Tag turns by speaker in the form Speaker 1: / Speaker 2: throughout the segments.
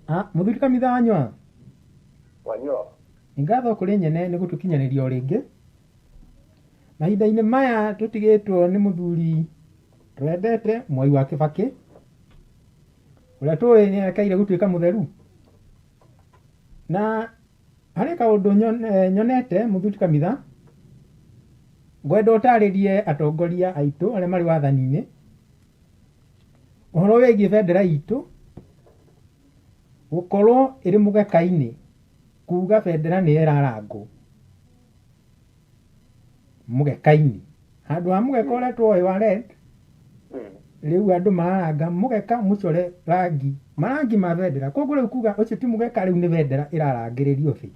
Speaker 1: Ah, mũthuri Kamitha wanyua.
Speaker 2: Wanyua.
Speaker 1: Nĩ ngatho kũrĩ nyene nĩ gũtũkinyanĩria o rĩngĩ. Mahinda-inĩ maya tũtigĩtwo nĩ mũthuri twendete Mwai wa Kĩbakĩ, ũrĩa tũĩ nĩ erekeire gũtuĩka mũtheru. Na harĩ kaũndũ nyonete mũthuri Kamitha, ngwenda ũtarĩrie atongoria aitũ arĩa marĩ wathani-inĩ, ũhoro wĩgiĩ bendera itũ gũkorwo ĩrĩ mũgeka-inĩ, kuga bendera nĩyo ĩrarangwo mũgeka-inĩ. Handũ ha mũgeka ũrĩa twoĩ wa red, rĩu andũ mararanga mũgeka mũcore rangi, marangi ma bendera. Koguo rĩu kuga ũcio ti mũgeka rĩu nĩ bendera ĩrarangĩrĩrio thĩ.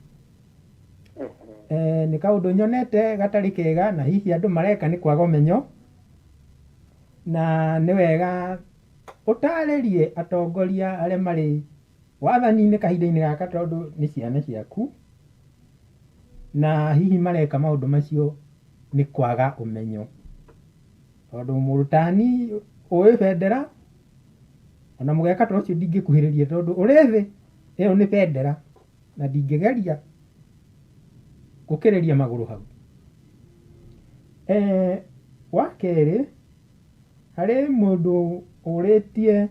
Speaker 1: Nĩ kaũndũ nyonete gatarĩ kega na hihi andũ mareka nĩ kwaga ũmenyo, na nĩ wega ũtarĩrie atongoria arĩa marĩ wathani-inĩ kahinda-inĩ gaka tondũ nĩ ciana ciaku, na hihi mareka maũndũ macio nĩ kwaga ũmenyo. Tondũ mũndũ tani ũĩ bendera, ona mũgeka ta ũcio ndingĩkuhĩrĩria tondũ ũrĩ thĩ, ĩyo nĩ bendera na ndingĩgeria gũkĩrĩria magũrũ hau. Wa kerĩ, harĩ mũndũ ũrĩtie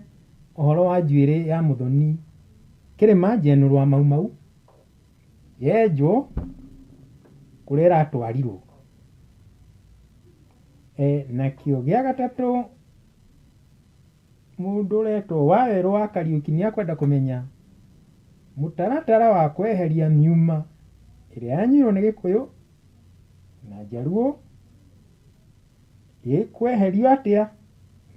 Speaker 1: ũhoro wa njuĩrĩ ya Mũthoni Kĩrĩma Njenũrũ wa Mau Mau, yenjwo kũrĩa ĩratwarirwo. Nakĩo gĩa gatatũ, mũndũ ũretwo Wawerũ wa Kariũki nĩ akwenda kũmenya mũtaratara wa kweheria miuma ĩrĩa yanyuirwo nĩ Gĩkũyũ na Njaruo ĩkweherio atĩa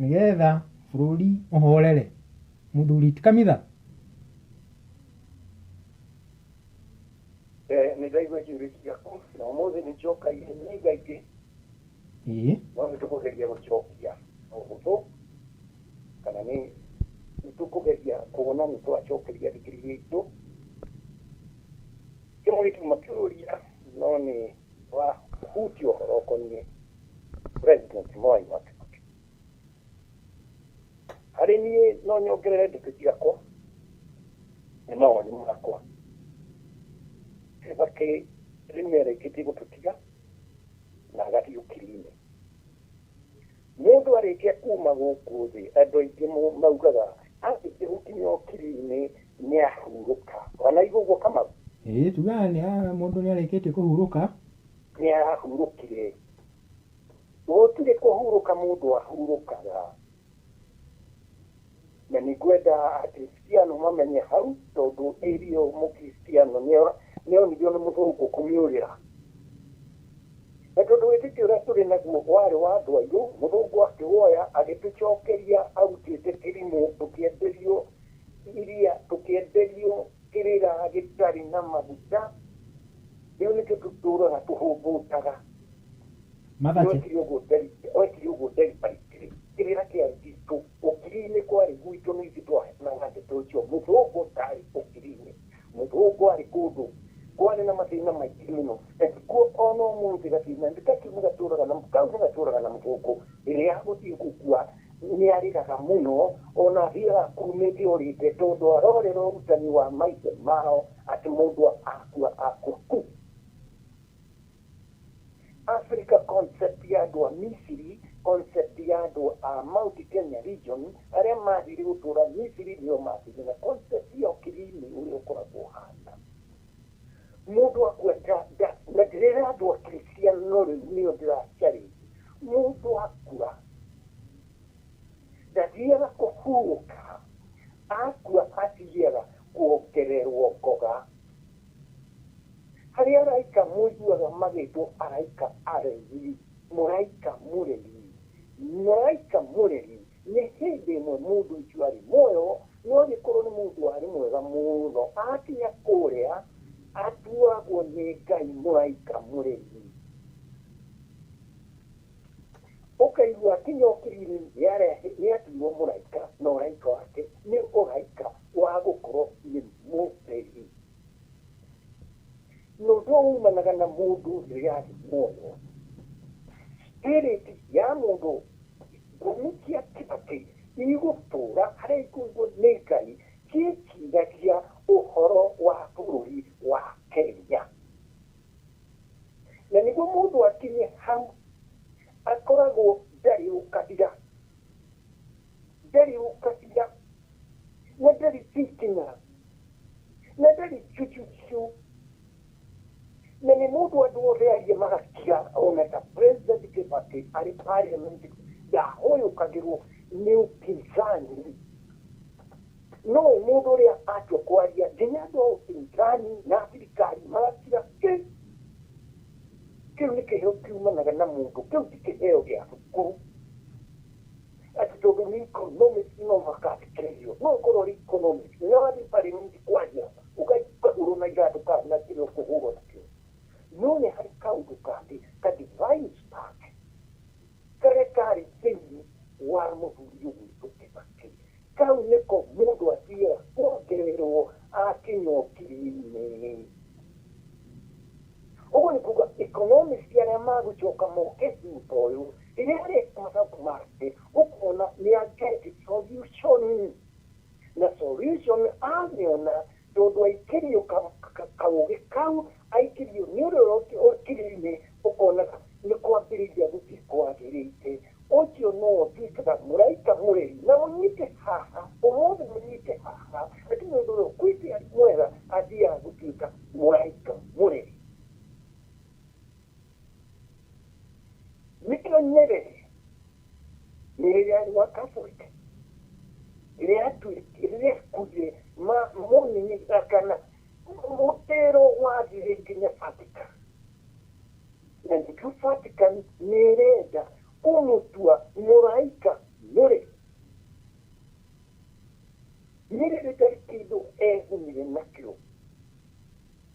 Speaker 1: nĩgetha bũrũri ũhorere. Mũthuri ti Kamitha?
Speaker 2: Nĩ ndaigua ciũria ciaku na ũmũthĩ nĩ njokagia nyingaingĩ. No nĩ tũkũgeria gũcokia na ũhũthũ kana nĩ tũkũgeria kuona nĩ twacokeria athikĩrĩria aitũ. Kĩmwe gĩkiuma kĩũria no nĩ wahutia ũhoro ũkoniĩ President Mwai wa Kibaki. Harĩ niĩ no nyongerere ndeto ciakwa nĩ mawoni makwa. Kibaki rĩu nĩ arĩkĩtie gũtũtiga na agathiĩ ũkiri-inĩ. Mũndũ arĩkia kuma gũkũ thĩ andũ aingĩ maugaga arĩkia gũkinya ũkiri-inĩ nĩ ahurũka. Wanaigua ũguo Kamau?
Speaker 1: Ĩĩ tugaga nĩ mũndũ nĩ arĩkĩtie kũhurũka.
Speaker 2: Nĩ arahurũkire. Gũtirĩ kũhurũka mũndũ ahurũkaga. Na nĩ ngwenda Akristiano mamenye hau tondũ ĩrio Mũkristiano nĩonirio nĩ mũthũngũ kũmĩũrĩra. Na tondũ wĩtĩkio ũrĩa tũrĩ naguo warĩ wa andũ airũ, mũthũngũ akĩwoya agĩtũcokeria arutĩte kĩrimũ, tũkĩenderio iria, tũkĩenderio kĩrĩra gĩtarĩ na maguta. Rĩu nĩkĩo tũtũraga tũhũmbũtaga.
Speaker 1: Mathache.
Speaker 2: Wekire ũguo wekire ũguo deliberately. Kĩrĩra kĩarĩ gitũ, ũkiri-inĩ kwarĩ gwitũ nĩ ithuĩ twaheanaga ndeto icio. Mũthũngũ ndarĩ ũkiri-inĩ, mũthũngũ arĩ kũndũ kwarĩ na mathĩna maingĩ mũno. Na tikuo ona ũmũthĩ gathĩna nĩ gakiuga gatũraga na kau nĩ gatũraga na mũthũngũ. Rĩrĩa agũthiĩ gũkua nĩ arĩraga mũno, ona athiaga akurumĩte orĩte tondũ arorera ũrutani wa maithe mao atĩ mũndũ akua akua kuu. Africa concept ya andũ a Misiri, concept ya andũ a Mount Kenya region arĩa mathire gũtũra Misiri nĩo mathire na concept ya ũkiri-inĩ ũrĩa ũkoragwo ũhana. Mũndũ akua nda, nda, na ndĩrera andũ a Kristiano rĩu nĩo ndĩra challenge. Mũndũ akua ndathiaga kũhurũka, akua athiaga kuongererwo ngoga. Harĩ araika mũiguaga magĩtwo araika aregi, mũraika mũreri. Mũraika mũreri nĩ hĩndĩ ĩmwe mũndũ ũcio arĩ muoyo, no agĩkorwo nĩ mũndũ warĩ mwega mũno, akinya kũrĩa atuagwo nĩ Ngai mũraika mũreri. Ũkaigua akinya ũkiri-inĩ nĩatuirwo mũraika, na ũraika wake nĩ ũraika wa gũkorwo nĩ mũreri. Na ũndũ ũyũ umanaga na mũndũ rĩrĩa arĩ muoyo. Spirit ya mũndũ ngũmi cia Kibaki igũtũra harĩa ikũigwo nĩ Ngai ciĩciragia Ndarĩ parliament, ndahũyũkagĩrwo nĩ upinzani. No mũndũ ũrĩa atua kwaria, nginya andũ a upinzani na thirikari magakira kĩ. Kĩu nĩ kĩheo kiumanaga na mũndũ, kĩu ti kĩheo gĩa thukuru atĩ tondũ nĩ economics no makathikĩrĩrio. No ũkorwo ũrĩ economics na wathiĩ parliament kwaria, ũkahũrwo na iratũ kana na kĩrĩa ũkũhũrwo nakĩo. No nĩ harĩ kaũndũ kangĩ ka divine spark karĩa karĩ thĩinĩ wa mũthuri ũgwĩtwo Kĩbakĩ. Kau nĩko mũndũ athiaga kuongererwo akinya ũkiri-inĩ. Ũguo nĩ kuga economics arĩa magũcoka moke thutha ũyũ, rĩrĩa areka mathabu make, ũkona nĩ aget solution, na solution amĩona tondũ aikĩrio kaũgĩ kau, aikĩrio nĩ ũrĩa ũkiri-inĩ, ũkonaga nĩ kwambĩrĩria gũthiĩ kwagĩrĩte. Ũcio no ũtuĩkaga mũraika mũreri. Na mũnyite haha ũmũthĩ, mũnyite haha atĩ mũndũ ũrĩa ũkuĩte arĩ mwega athiaga gũtuĩka mũraika mũreri. Nĩkĩo Nyerere nĩ rĩrĩa arĩ wa Catholic, rĩrĩa rĩrĩa mũnini kana mũtĩro wathire nginya Vatican, na nĩkĩo Vatican nĩ ĩrenda kũmũtua mũraika mũreri. Nyerere ndarĩ kĩndũ egunire nakĩo,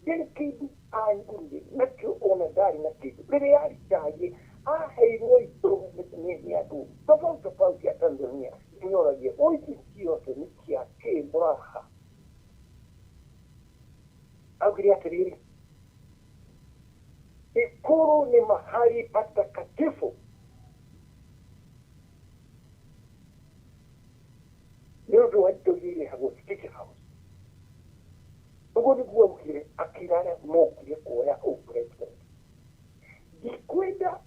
Speaker 2: ndarĩ kĩndũ angurire nakĩo, ona ndarĩ na kĩndũ. Rĩrĩa aritaire, aheirwo indo nĩ andũ tofauti tofauti ya Tanzania. Nĩoragia ici ciothe nĩ cia kĩ mũraha? Augire atĩrĩrĩ, "Ikulu ni mahali patakatifu." Nĩ ũndũ wa indo iria irehagwo State House. Ũguo nĩguo augire, akĩra arĩa mokire kuoya ũ president, "Ndikwenda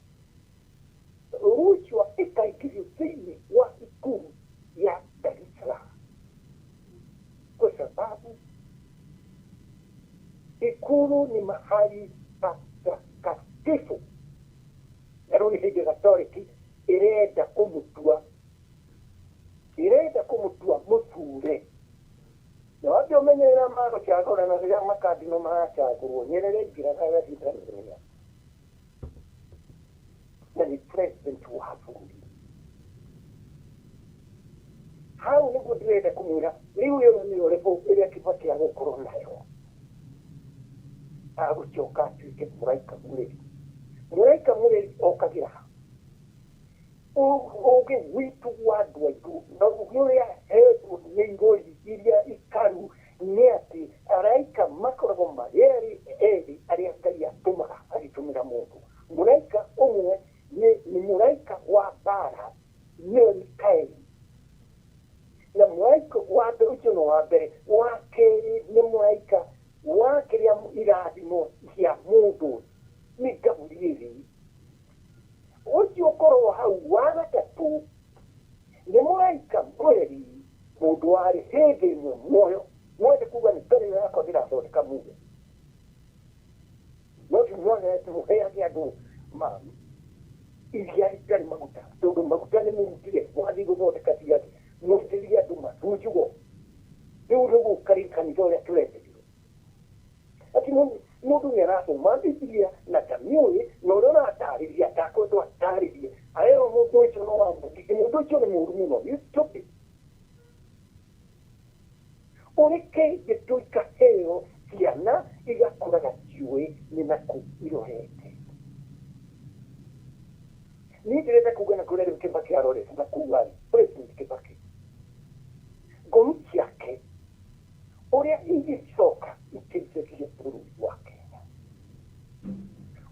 Speaker 2: rushwa ĩkaingĩrio thĩinĩ wa ikuru ya Dar es Salaam, kwa sababu ikulu ni mahali patakatifu." Na rĩu nĩ hĩndĩ Katoliki ĩrenda kũmũtua mũthure. Na wambe ũmenyerera magũcagũrana, rĩrĩa makandino maracagũrwo, Nyerere aingĩraga agathiĩ Tanzania, na nĩ president wa bũrũri. Hau nĩguo ndĩrenda kũmwĩra rĩu ĩyo nĩyo level ĩrĩa Kibaki agũkorwo nayo, agũcoka atuĩke mũraika mũreri. Mũraika mũreri okagĩra ha? Ũgĩ witũ wa andũ aitũ na ũgĩ ũrĩa hetwo nĩ irori iria ikaru nĩ atĩ araika makoragwo marĩ erĩ arĩa Ngai atũmaga agĩtũmĩra mũndũ. Mũraika ũmwe nĩ mũraika wa mbara, nĩwe Mikaeli, na mũraika wa mbere ũcio no wa mbere. Wa kerĩ nĩ mũraika wa kĩrĩa irathimo cia mũndũ, nĩ Gaburieli. Ũcio ũkorwo hau. Wa gatatũ nĩ mũraika mũreri, mũndũ warĩ hĩndĩ ĩmwe muoyo. Mwende kuga nĩ mbere yakwa ndĩrathondeka muoyo, no ti mũheage andũ iria itarĩ maguta, tondũ maguta nĩ mũrutire mwathiĩ gũthondeka ciathĩ, mũitĩrĩrie andũ matunjugo. Rĩu nĩgũka rĩ kanitha ũrĩa tũrenderio atĩ mũndũ nĩ arasoma Bibilia na ndamĩũĩ, na ũrĩa ũratarĩria ndakwendwo atarĩrie, arerwo mũndũ ũcio no wamũthike, mũndũ ũcio nĩ mũũru mũno, nĩ stupid. Ũreke ndeto ikaheo ciana, igakũraga ciũĩ nĩ nakũ irorete. Niĩ ndĩrenda kuga na kũrĩa rĩu Kibaki arorete na kuga President Kibaki, ngoni ciake ũrĩa ingĩcoka iteithagie bũrũri wa Kenya.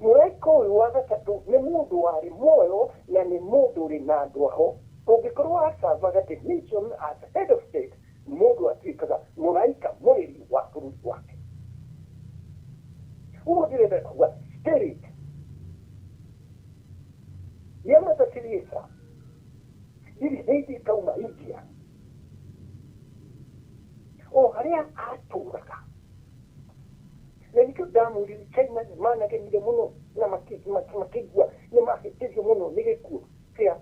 Speaker 2: Mũraika ũyũ wa gatatũ nĩ mũndũ warĩ muoyo na nĩ mũndũ ũrĩ na andũ aho. Ũngĩkorwo aservaga the nation as head of state, mũndũ atuĩkaga mũraika mũreri wa bũrũri wake. Ũguo ndĩrenda kuga spirit ya Mother Teresa iri hĩndĩ ikauma India o harĩa atũraga, na nĩkĩo ndamwĩrire China nĩ managenire mũno. Na makĩigua nĩ mahĩtĩrio mũno nĩ gĩkuũ kĩa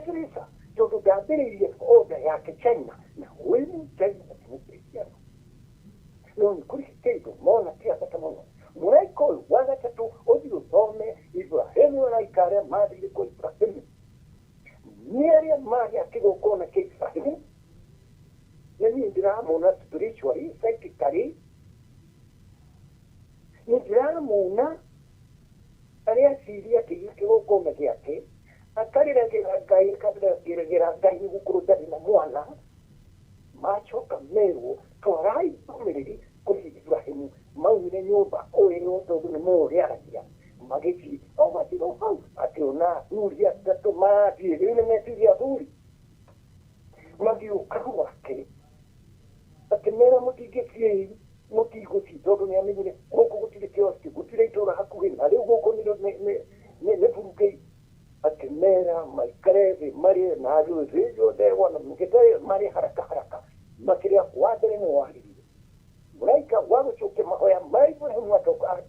Speaker 2: Teresa tondũ ndambĩrĩirie order yake China na wĩmu China akĩmũkristiano. No nĩ kũrĩ kĩndũ mona kĩa bata mũno. Mũraika ũyũ wa gatatũ ũthiĩ ũthome Ibrahimu, araika arĩa mathire kwa Ibrahimu nĩ arĩa marĩ a kĩgongona kĩa Ibrahimu, na niĩ ndĩramona spiritually, psychically, nĩ ndĩramona arĩa aciria akĩiga kĩgongona gĩake akarĩragĩra Ngai, akarĩragĩra Ngai nĩ gũkorwo ndarĩ na mwana. Macoka merwo twarai ndũmĩrĩri kũrĩ Ibrahimu, maumire nyũmba ũĩrwo tondũ nĩ moĩ aragia, magĩthiĩ o matirwo hau akĩona athuri atatũ mathiĩ, rĩu nĩ metirie athuri magĩũka gwake akĩmera mũtingĩthiĩ, mũtigũthiĩ tondũ nĩ amenyire gũkũ gũtirĩ kioski, gũtirĩ itũũra hakuhĩ, na rĩu gũkũ nĩ burugĩi. Akĩmera maikare thĩ marĩe na thĩnjwo ndegwa na mĩgĩte marĩ haraka haraka makĩrĩa. Wa mbere nĩ waririe mũraika wa gũcokia mahoya ma Ibrahimu acokaga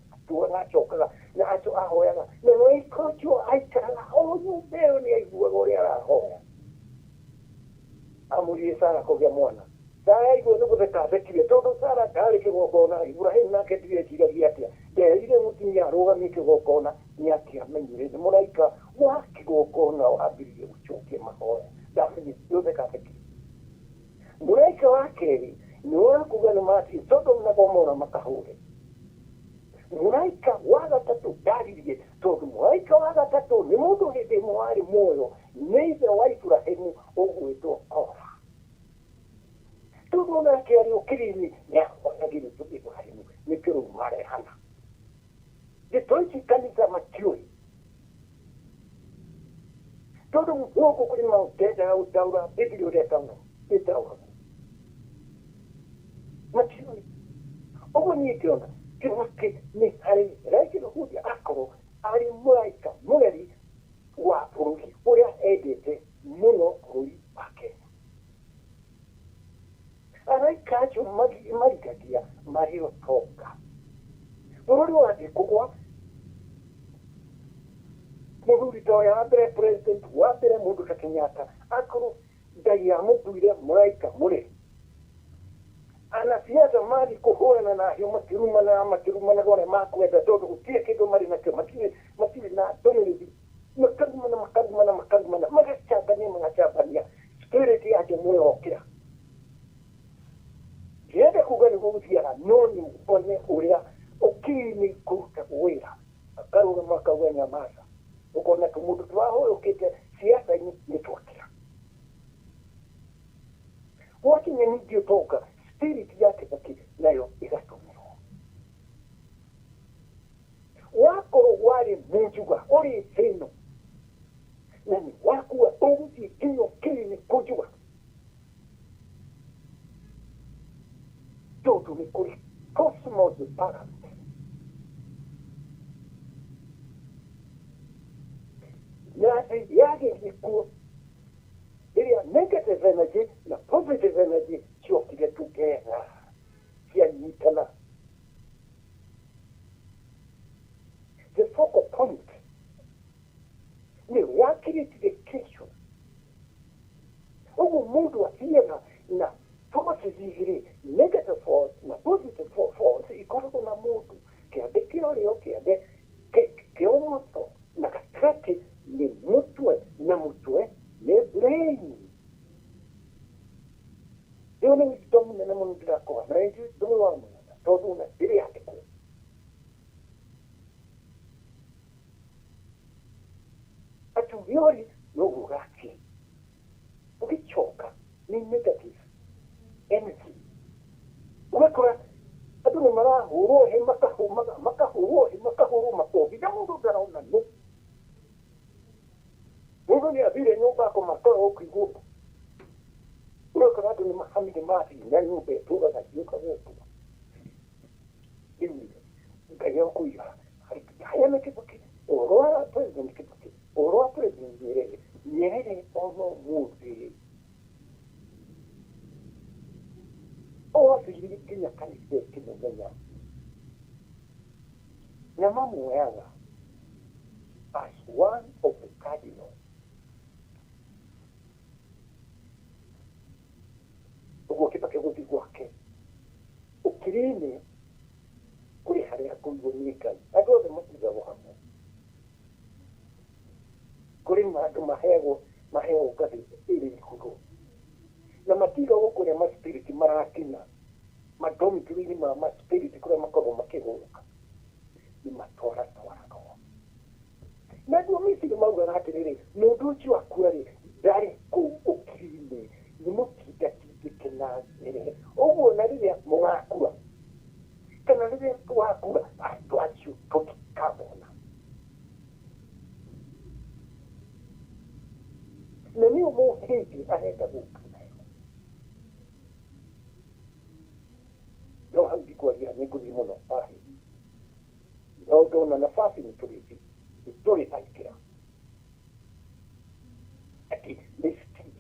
Speaker 2: na aco ahoyaga, na mũraika ũcio aikaraga o nyũmba ĩyo nĩ aiguaga ũrĩa arahoya. Amũririe Sara kũgĩa mwana. Sara aigua nĩ gũtheka athekire tondũ Sara ndarĩ kĩgongona. Ibrahimu nake ndireciiragia atĩa nderire mũtumia arũgamie kĩgongona, nĩ akĩamenyire nĩ mũraika wa kĩgongona wambĩrĩrie gũcokia mahoya, ndamenyire nĩ gũtheka athekire. Mũraika wa kerĩ nĩ wa kuga nĩ mathiĩ Sodom na Gomora makahũre. Mũraika wa gatatũ ndaririe tondũ mũraika wa gatatũ nĩ mũndũ hĩndĩ ĩmwe warĩ muoyo, nĩ ithe wa Ibrahimu ũgwĩtwo Kora, tondũ onake arĩ ũkiri-inĩ nĩ ahoyagĩrĩtwo Ibrahimu, nĩkĩo rĩu marehana ndeto ici kanitha matiũĩ tondũ gũkũ kũrĩ maũndũ ndendaga gũtaũra Bibilia ũrĩa ĩtaũragwo, matiũĩ ũguo. Niĩ ngĩona Kĩbakĩ nĩ harĩ Raila Odinga akorwo arĩ mũraika mũreri wa bũrũri ũrĩa endete mũno, bũrũri wa Kenya. Araika acio marigagia marĩ ũtonga bũrũri wathiĩ kũgwa. Mũthuri ta ũrĩa wa mbere, president wa mbere, mũndũ ta Kenyatta, akorwo Ngai amũtuire mũraika mũreri, anasiasa mathiĩ kũhũrana na acio makĩrumana makĩrumanaga ũrĩa makwenda tondũ gũtirĩ kĩndũ marĩ nakĩo, matirĩ na ndũmĩrĩri, makarumana makarumana makarumana, magacambania magacambania, spirit ya njũmũ yokĩra. Ndĩrenda kuga nĩguo gũthiaga, no nĩ one ũrĩa ũkiri-inĩ kũruta wĩra akarũgama akauga nyamaca, ũkona tũmũndũ tũrahũyũkĩte siasa-inĩ nĩ twakĩra. Gwakinya ningĩ ũtonga, spirit ya Kĩbakĩ nayo ĩgatũmĩrwo. Wakorwo warĩ mũnjuga ũrĩ thĩ ĩno na nĩ wakua, ũgũthiĩ nginya ũkiri-inĩ kũnjuga tondũ nĩ kũrĩ cosmos balance na thĩ yagĩthiĩ kuo rĩrĩa negative energy na positive energy ciokire together, cianyitana. The focal point nĩ yakĩrĩtire kesho ũguo mũndũ athiaga na forces igĩrĩ, negative force na positive force, ikoragwo na mũndũ kĩande kĩa ũrĩo, kĩande kĩa ũmotho, na gatagatĩ nĩ mũtwe, na mũtwe nĩ brain. Ĩyo nĩ wisdom nene mũno ndĩrakũha, na nĩ wisdom wa mũnene tondũ ona ndĩrĩ yandĩkwo. Atĩ ũrĩa ũrĩ noguo ũgathiĩ ũgĩcoka nĩ negative energy, ũgakora andũ nĩ marahũrwo hĩ makahũrwo hĩ makahũrwo makobi na mũndũ ndarona nũ. Mũndũ nĩ athire nyũmba akoma akorwo gũkũ igũrũ, ũgakora andũ nĩ mahamire mathiĩ na nyũmba ĩtũraga yũka gũkũ. Rĩu Ngai akũiga heana Kĩbakĩ ũhoro wa President Kĩbakĩ, ũhoro wa President Nyerere. Nyerere ona ũmũthĩ oathire nginya kanitha ĩkĩmũmenya na mamuoyaga. as one of the cardinals. Ũguo Kĩbakĩ gũthiĩ gwake ũkiri-inĩ kũrĩ harĩa kũigwo nĩ Ngai, andũ othe matigagwo hamwe. Kũrĩ andũ maheagwo ngathĩ ĩrĩ igũrũ na matigagwo kũrĩa maspiriti marakinya madomitiri-inĩ ma maspiriti kũrĩa makoragwo makĩgũrũka, nĩ matwaratwaragwo. Na andũ a Misiri maugaga atĩrĩrĩ, mũndũ ũcio akua rĩ, ndarĩ kũu ũkiri-inĩ, nĩ mũtindatindĩke na mbere. Ũguo na rĩrĩa mũgakua kana rĩrĩa twakua, andũ acio tũtikamona. Na nĩyo mũhĩndĩ arenda gũka nayo. No hau ndikwaria nĩ ngũthiĩ mũno ahĩndĩ. No ndona nafasi nĩ tũrĩthi, nĩ tũrĩthaitĩra. Atĩ nĩ speed.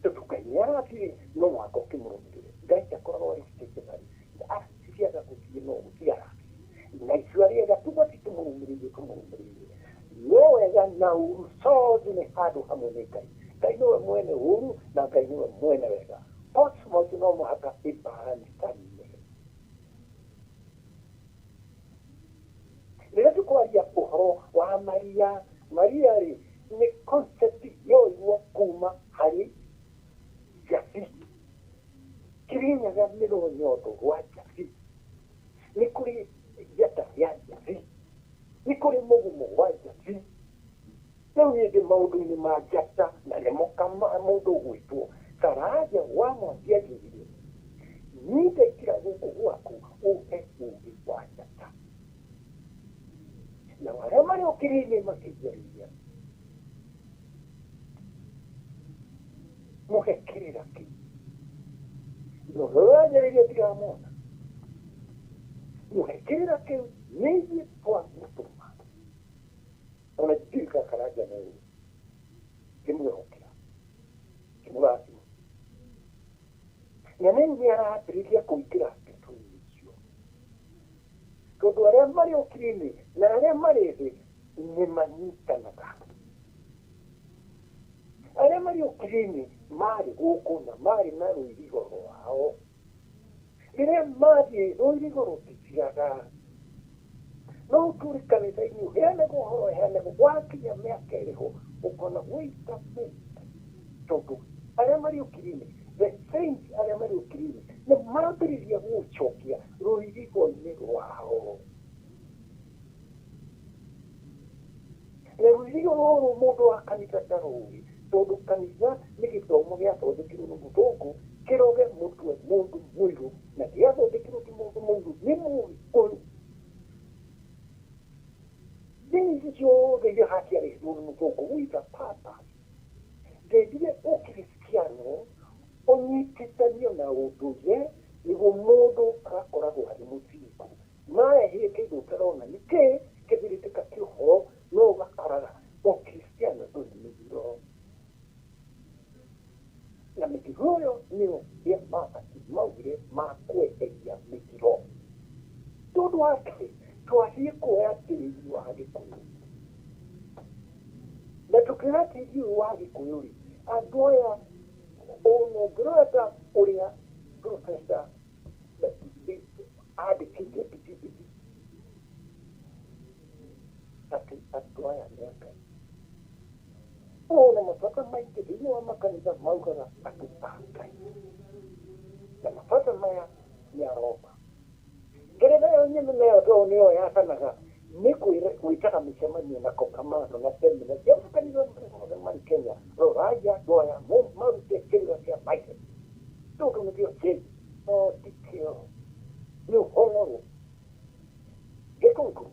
Speaker 2: Tondũ Ngai nĩ arathiĩ no mũhaka ũkĩmũrũmĩrĩre. Ngai ndakoragwo arĩ stationary. Athiaga gũthiĩ no gũthiĩ arathiĩ. Na itua rĩega tũgathiĩ tũmũrũmĩrĩire tũmũrũmĩrĩire. No wega na ũru ciothe nĩ handũ hamwe nĩ Ngai. Ngai nĩwe mwene ũru na Ngai nĩwe mwene wega. Cosmos no mũhaka ĩbaranicane. Rĩrĩa tũkwaria ũhoro wa Maria, Maria rĩ nĩ concept yoirwo kuma harĩ Jabi. Kĩrĩnyaga nĩ rũnyondo rwa Jabi. Nĩ kũrĩ njata ya Jabi. Nĩ kũrĩ mũgumo wa Jabi. Rĩu niĩ ndĩ maũndũ-inĩ ma njata na nĩmo mũndũ ũgwĩtwo Karanja wa Mwangi anjĩrire, niĩ ndaingĩra gũkũ gwaku ũhe ũũgĩ wa njata. Na arĩa marĩ ũkiri-inĩ makĩnjarĩria, mũhe kĩrĩra kĩu. Na ũrĩa ũranjarĩria ndiramona. Mũhe kĩrĩra kĩu nĩ ithuĩ twamũtũma. Ona ndiũĩ kana Karanja nĩ ũĩ. Ngĩmwĩhokera, ngĩmũrathima. Na rĩu nĩ arambĩrĩria kũingĩra ndeto-inĩ icio. Tondũ arĩa marĩ ũkiri-inĩ na arĩa marĩ thĩ nĩ manyitanaga. Arĩa marĩ ũkiri-inĩ marĩ gũkũ na marĩ na rũirigo rwao. Rĩrĩa mathiĩ rũirigo rũtithiraga. No ũtũre kanitha-inĩ ũheanage ũhoro ũheanage wakinya mĩaka ĩrĩho ũkona wait a minute. Tondũ arĩa marĩ ũkiri-inĩ, the saints arĩa marĩ ũkiri-inĩ nĩ mambĩrĩria gũcokia rũirigo-inĩ rwao. Na rũirigo rũrũ mũndũ wa kanitha ndarũĩ, tondũ kanitha nĩ gĩthomo gĩathondekirwo nĩ mũthũngũ kĩroge mũtwe mũndũ mũirũ, na gĩathondekirwo ti mũndũ mũirũ, nĩ mũgĩkũyũ. Ndini ici ciothe iria haciarĩtwo nĩ mũthũngũ with a purpose. Ndendire ũkristiano ũnyitithanio na ũndũire nĩguo mũndũ agakoragwo arĩ mũthingu. Marehire kĩndũ ũtarona nĩ kĩ kĩbĩrĩtĩka kĩa ũhoro no ũgakoraga ũkristiano ndũrĩ mĩthiro. Na mĩthiro ĩyo nĩyo ya mabati maugire makweheria mĩthiro. Tondũ wa kĩ? Twathiĩ kuoya tĩri wa Gĩkũyũ. Na tũkĩoya tĩri ũyũ wa Gĩkũyũ rĩ, andũ aya ona ũngĩrora ta ũrĩa Professor andĩkĩte bidi bidi atĩ andũ aya nĩ a Ngai. Ona mabata maingĩ thĩinĩ wa makanitha maugaga andũ a Ngai. Na mabata maya nĩ aroma. Ngeretha yo nyene nayo tondũ nĩyo yathanaga nĩ gwĩtaga mĩcemanio na kongamano na semina cia makanitha marĩa mothe marĩ Kenya. Rorai andũ aya marute kĩrĩra kĩa maithe. Tondũ nĩkĩo kĩ no ti kĩo. Nĩ ũhoro. Gĩkũngũ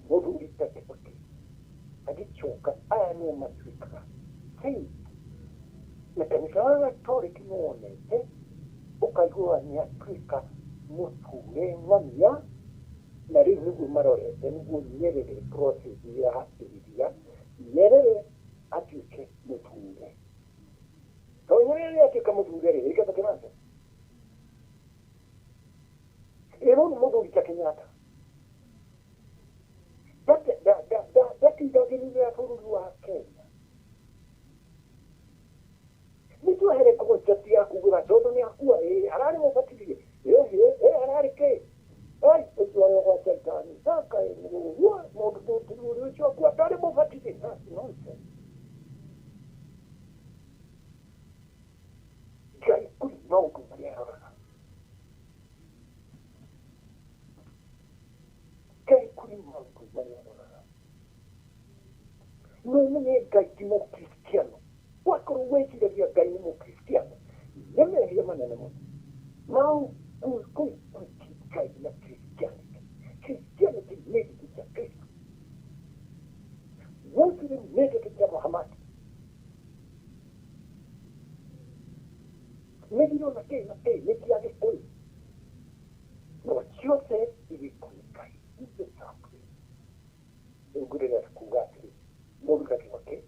Speaker 2: mũthuri ta Kĩbakĩ agĩcoka aya nĩo matuĩkaga saints. Na kanitha wa Gatoreki nĩ wonete ũkaigua nĩ atuĩka mũture ng'ania, na rĩu nĩguo marorete nĩguo Nyerere process ĩrambĩrĩria, Nyerere atuĩke mũture. Tondũ Nyerere atuĩka mũture rĩ, ĩĩ Kĩbakĩ nake? Ĩ rĩu nĩ mũthuri ta Kenyatta. Marĩaroraga. No ũmenye Ngai ti Mũkristiano. Wakorwo wĩciragia Ngai nĩ Mũkristiano, nĩ mehia manene mũno. Mau kũu ti Ngai na Christianity. Christianity nĩ ndini cia Kristo. Muslim nĩ ndini cia Muhammad. Mĩthiro na kĩ na kĩ nĩ cia Gĩkũyũ. No ciothe igĩkũyũ Ngai. Exactly. Rĩu ngũrĩra kuga atĩrĩ, mũndũ ta Kĩbakĩ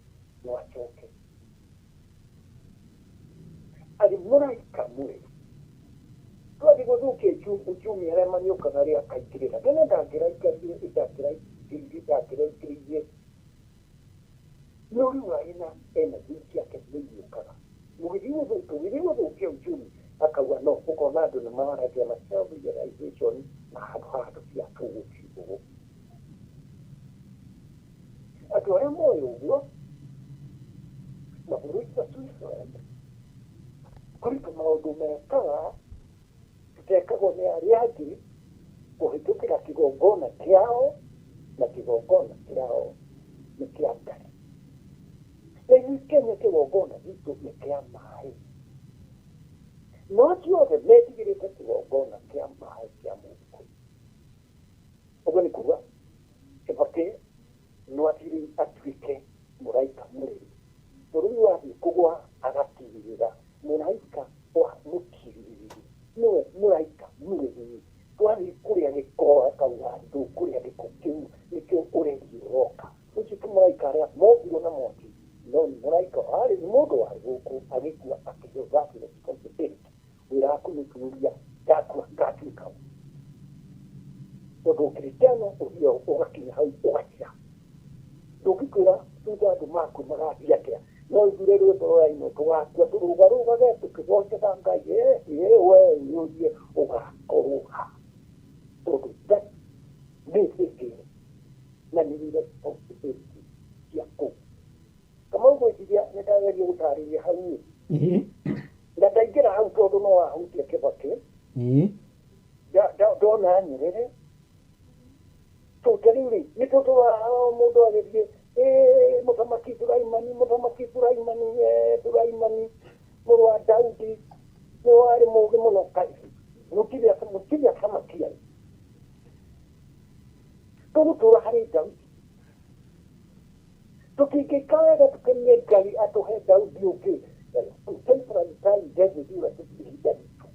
Speaker 2: no acoke arĩ mũraika mwerũ. Twathiĩ gũthũkia uchumi arĩa marĩũkaga rĩ akaingĩrĩra. Tene ndangĩraingĩrire ndangĩraingĩrĩire no rĩu arĩ na energy ciake nĩ igĩũkaga. Tũgĩthiĩ gũthũkia uchumi akauga no ũkona andũ nĩ maragia na self realization na handũ haha tũtiatũgũthiĩ ũguo. Andũ arĩa moĩ ũguo mabũrũri ta Switzerland kũrĩ tũmaũndũ mekaga tũtekagwo nĩ arĩa angĩ kũhĩtũkĩra kĩgongona kĩao na kĩgongona kĩao nĩ kĩa Ngai. Na ithuĩ Kenya kĩgongona gitũ nĩ kĩa maĩ. No acio othe metigĩrĩte kĩgongona kĩa maĩ kĩa Mũgĩkũyũ. Ũguo nĩ kuga Kĩbakĩ no athiĩ rĩu atuĩke mũraika mũrĩru. Bũrũri wathiĩ kũgwa agatigĩrĩra mũraika wa mũtirĩrĩri nĩwe mũraika mũrĩrĩri. Twathiĩ kũrĩa gĩko akauga ndũkũrĩa gĩko kĩu nĩkĩo ũreri ũroka. Ũcio ti mũraika arĩa mombirwo na mwaki no nĩ mũraika warĩ nĩ mũndũ warĩ gũkũ agĩkua akĩheo that responsibility. Wĩra waku nĩ kũũria ndakua ngatuĩka ũ. Tondũ ũkristiano ũthiaga ũgakinya hau ũgakira. Ndũngĩkwĩra thutha andũ maku magathiĩ atĩa no ithure rwĩmbo rũrainwo tũgakua tũrũgarũgage tũkĩgocaga Ngai we wĩyũrie ũgakorwo ha tondũ that nĩ thĩ na nĩ responsibility cia kũu. Kamau ngwĩciria nĩ ndageria gũtarĩria hau ĩ. Na ndaingĩra hau tondũ no wahutia Kĩbakĩ. Ndona Nyerere. Tondũ rĩu rĩ nĩ tũtũraga mũndũ agĩthiĩ mũthamaki Sulaimani, mũthamaki Sulaimani, Sulaimani mũrũ wa Daudi nĩ warĩ mũũgĩ mũno. Mũtirĩ athamaki aingĩ. Tũgũtũra harĩ Daudi. Tũtingĩka wega tũkenie Ngai atũhe Daudi ũngĩ. Contemporary time David ũrĩa ihinda ritũ.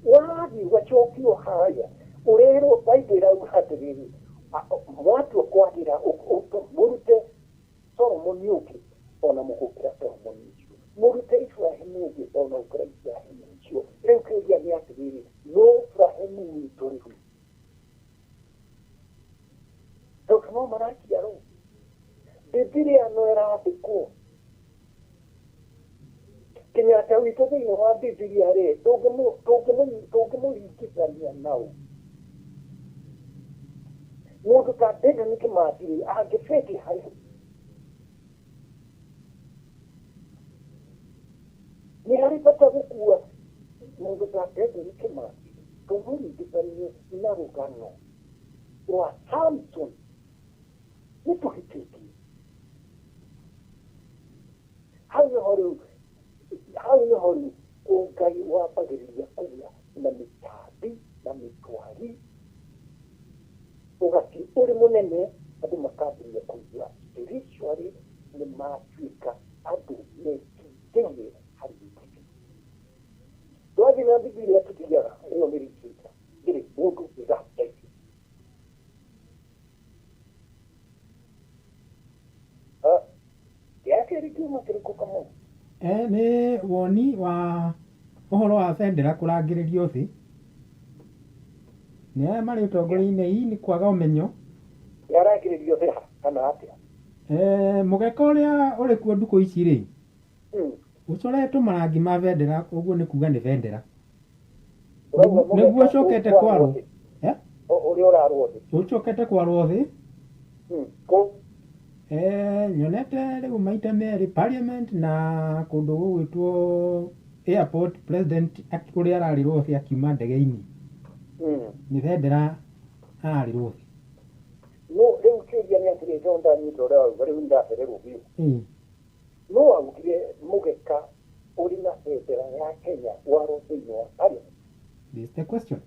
Speaker 2: Wathiĩ ũgacokio harĩa ũrerwo Bible ĩrauga atĩrĩrĩ mwatua kwagĩra mũrute Solomoni ũngĩ ona mũgũkĩra Solomoni ũcio, mũrute Ibrahimu ũngĩ ona gũkĩra Ibrahimu ũcio. Rĩu kĩũria nĩ atĩrĩrĩ, no Ibrahimu witũ rĩu tondũ no maraciarwo Bibilia no ĩrandĩkwo. Kenyatta witũ thĩinĩ wa Bibilia rĩ tũngĩmũringithania nau mũndũ ta Dedan Kĩmathi rĩ angĩbĩti harĩ nĩ harĩ bata gũkua mũndũ ta Dedan Kĩmathi tũmũringithanie na rũgano rwa Samson nĩ tũhĩtĩtie. Hau nĩho rĩu hau nĩho rĩu ũngai wambagĩrĩria kũgĩa na mĩtambi na mĩtwari ũgathiĩ ũrĩ mũnene andũ makambĩrĩria kũigua spiritually nĩ matuĩka andũ mekindĩire harĩ wĩtĩkio. Twathiĩ na Bibilia tũthiaga ĩyo nĩ literature ndĩrĩ mũndũ ĩgateithia. Gĩa kerĩ kiuma kĩrĩkũ Kamau?
Speaker 1: Nĩ woni wa ũhoro wa bendera kũrangĩrĩrio thĩ. Nĩ aya marĩ ũtongoria-inĩ hihi nĩ kwaga ũmenyo.
Speaker 2: Yarangĩrĩrio thĩ ha kana atĩa?
Speaker 1: Mũgeka ũrĩa ũrĩ kuo ndukũ ici rĩ, ũcoretwo marangi ma bendera ũguo nĩ kuga nĩ bendera.
Speaker 2: Ũrauga
Speaker 1: Nĩguo
Speaker 2: mũgeka
Speaker 1: ũcokete
Speaker 2: ũkwarwo
Speaker 1: kwarwo.
Speaker 2: thĩ? Ũrĩa ũrarwo thĩ.
Speaker 1: Ũcokete kwarwo thĩ.
Speaker 2: Kũ?
Speaker 1: Nyonete rĩu maita merĩ parliament na kũndũ gũgwĩtwo airport president ũrĩa ararĩrwo thĩ akiuma ndege-inĩ. Nĩ bendera ararĩrwo thĩ.
Speaker 2: No rĩu kĩũria nĩ atĩrĩ, tondũ ndanyita ũrĩa wauga, rĩu nĩndacererwo biũ. No augire mũgeka ũrĩ na bendera ya Kenya warwo thĩinĩ wa parliament.
Speaker 1: This is the question.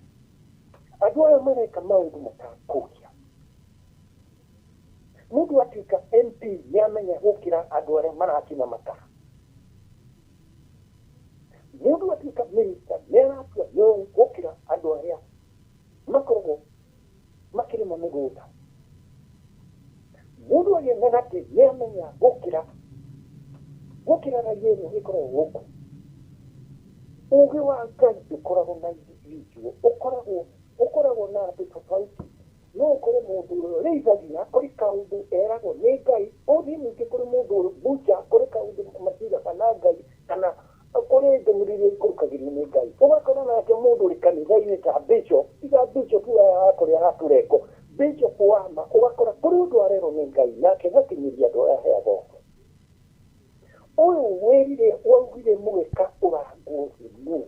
Speaker 2: Andũ aya mareka maũndũ matakũria. Mũndũ atuĩka MP nĩamenya gũkĩra andũ arĩa maracina makara. Mũndũ atuĩka minister nĩaratua nĩoĩ gũkĩra andũ arĩa makoragwo makĩrĩma mĩgũnda. Mũndũ agĩa na gatĩ nĩamenya gũkĩra gũkĩra raia ĩrĩa ĩkoragwo gũkũ. Ũgĩ wa Ngai ndũkoragwo na individual, ũkoragwo ũkoragwo na andũ tofauti. No ũkore mũndũ ũrĩa ũrĩithagia kũrĩ kaũndũ eragwo nĩ Ngai, ũthiĩ ningĩ kũrĩ mũndũ bucha kũrĩ kaũndũ matigaga na Ngai kana kũrĩ ndũmĩrĩri iria ikũrũkagĩrio nĩ Ngai. Ũgakora nake mũndũ ũrĩ kanitha-inĩ ta bishop, tiga bishop aya a kũrĩa atũreko, bishop wa ma, ũgakora kũrĩ ũndũ arerwo nĩ Ngai nake agakinyĩria andũ arĩa aheagwo ũhoro. Ũyũ wĩrire waugire mũgeka ũrangwo thĩ nũ?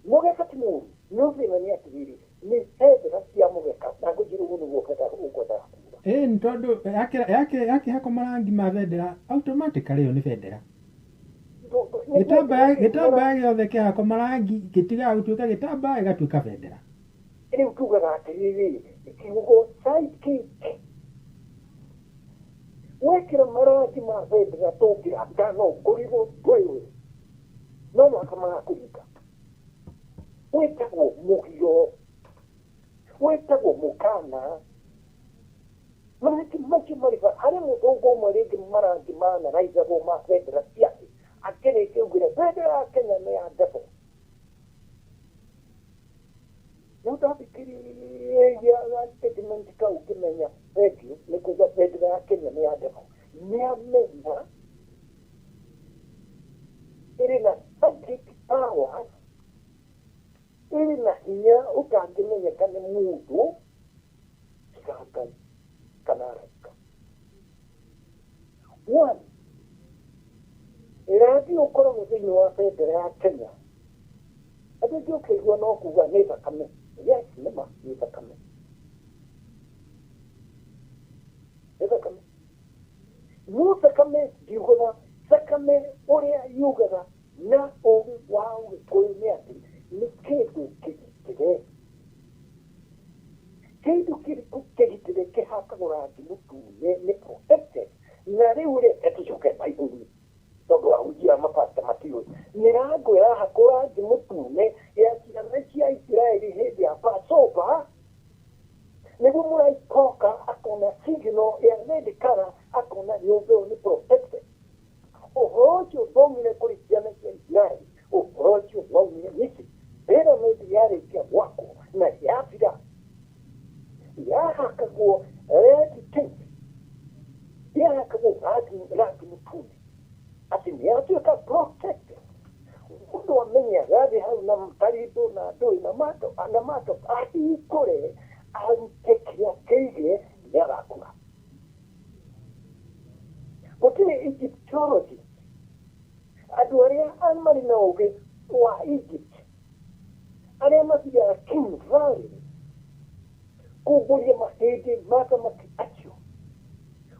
Speaker 2: Mũgeka ti mũru, no thĩna nĩ atĩrĩrĩ, nĩ bendera cia mũgeka, na ngũnjĩre ũguo nĩguo ũkwendaga kuga.
Speaker 1: Ĩĩ nĩ tondũ yakĩhakwo marangi ma bendera automatically ĩyo nĩ bendera. Gĩtambaya gĩtambaya gĩothe kĩahakwo marangi gĩtigaga gũtuĩka gĩtambaya gĩgatuĩka bendera.
Speaker 2: Rĩu tugaga atĩrĩrĩ, kiugo psychic wekĩra marangi ma bendera tũngĩranga no ũkũrigwo ndũĩ no mũhaka magakũringa. Wĩtagwo mũgiro, wĩtagwo mũkana. Marangi macio marĩ ba harĩ mũthũngũ ũmwe rĩngĩ marangi manaraithagwo ma bendera ciake akĩrĩkia augire bendera ya Kenya nĩ ya devil. No ndathikĩrĩria statement kau ngĩmenya thengiũ nĩ kuga bendera ya Kenya nĩ ya devil. Nĩamenya ĩrĩ na psychic power, ĩrĩ na hinya ũtangĩmenyeka nĩ mũndũ tiga Ngai kana araika. One, rangi ũkoragwo thĩinĩ wa bendera ya Kenya andũ aingĩ ũkĩigua no kuga nĩ thakame. Yes, nĩ ma nĩ thakame, nĩ thakame. No thakame ndiugaga thakame ũrĩa yugaga na ũgĩ wa ũgĩkũyũ nĩ atĩ nĩ kĩndũ kĩgitĩre. Kĩndũ kĩrĩkũ kĩgitĩre kĩhakagwo rangi mũtune nĩ protected. Na rĩu rĩ tũcoke Bible-inĩ tondũ ahunjia mapasta matiũĩ mĩrango ĩrahakwo rangi mũtune ya ciana cia Isiraeli hĩndĩ ya Passover nĩguo mũraika oka akona signal ya red color akona nyũmba ĩyo nĩ protected. Ũhoro ũcio ndwaumire kũrĩ ciana cia Isiraeli, ũhoro ũcio waumire Misiri. Pyramid yarĩkia gwakwo na yathira yahakagwo red tint, yahakagwo rangi rangi mũtune atĩ nĩ yatuĩka protected. Mũndũ amenya gathiĩ hau na karindũ na ndũĩ na mato na mato ahingũre arute kĩrĩa kĩige nĩ agakua. Gũtirĩ Egyptology andũ arĩa marĩ na ũgĩ wa Egypt arĩa mathiaga King Valley kumbũria mahĩndĩ ma thamaki acio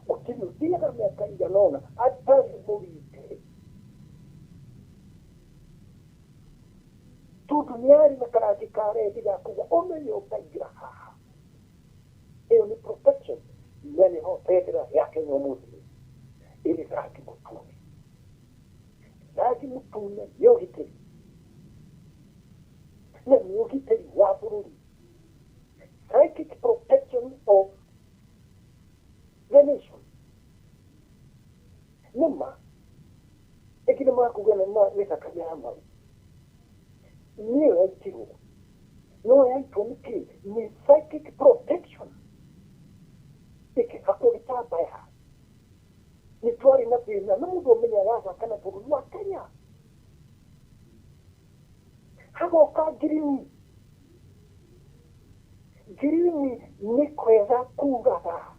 Speaker 2: gũtirĩ ũthiaga mĩaka igana ũna atarĩ mũrinde tondũ nĩ arĩ na karangi ka rendi ga kuga ũmenye ũkaingĩra haha. Ĩyo nĩ protection na nĩho bendera ya Kenya ũmũthĩ ĩrĩ rangi mũtune. Rangi mũtune nĩ ũgitĩri na nĩ ũgitĩri wa bũrũri, psychic protection of the nation. Nĩ ma ĩngĩ nĩ makuga nĩ ma nĩ thakame ya mau nĩyo yaitirwo no yaitwo nĩkĩ? Nĩ psychic protection ĩkĩhakwo gĩtambaya. Nĩ twarĩ na thĩna na mũndũ ũmenyaga gaka na bũrũri wa Kenya hagoka ngirini. Ngirini nĩ kwega kugaga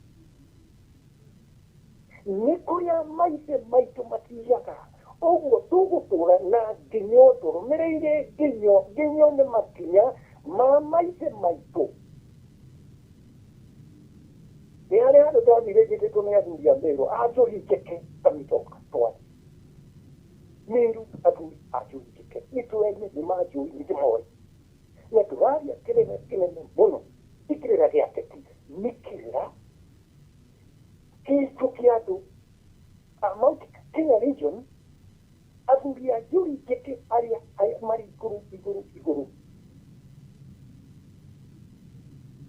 Speaker 2: nĩ kũrĩa maithe maitũ mathiaga ũguo tũgũtũra na nginyo tũrũmĩrĩire nginyo nginyo nĩ makinya ma maithe maitũ. Nĩ harĩ handũ ndathire njĩtĩtwo nĩ athuri a Meru a Njũhi Njeke Kamitoka twathiĩ Meru athuri a Njũhi Njeke nĩ twene nĩ manjũĩ nĩ ndĩmoĩ na tũraria kĩrĩra kĩnene mũno ti kĩrĩra gĩa ateti nĩ kĩrĩra gitũ kĩa andũ a Mount Kenya region athuri a Njũhi Njeke arĩa marĩ igũrũ igũrũ igũrũ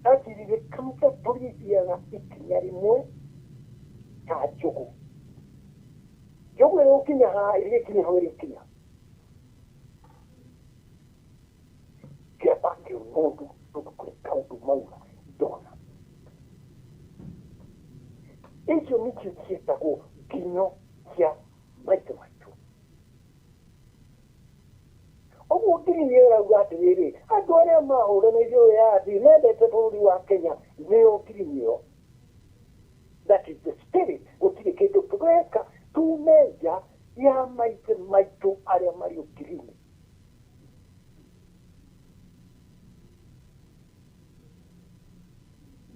Speaker 2: Anjĩrire Kamũta tũrĩthiaga ikinya rĩmwe ta njũgũ. Njũgũ ĩgũkinya haha ĩrĩkinya hau ĩrĩkinya. Kĩamba kĩũnũndũ tondũ kũrĩ kaũndũ mauga ndona. Icio nĩcio ciĩtagwo nginyo cia maithe maitũ. Ũguo ngiri nĩ ĩrauga atĩrĩrĩ, andũ arĩa mahũranĩire wĩyathi mendete bũrũri wa Kenya nĩo ngiri ĩyo. That is the spirit. Gũtirĩ kĩndũ tũreka tume nja ya maithe maitũ arĩa marĩ ũkiri-inĩ.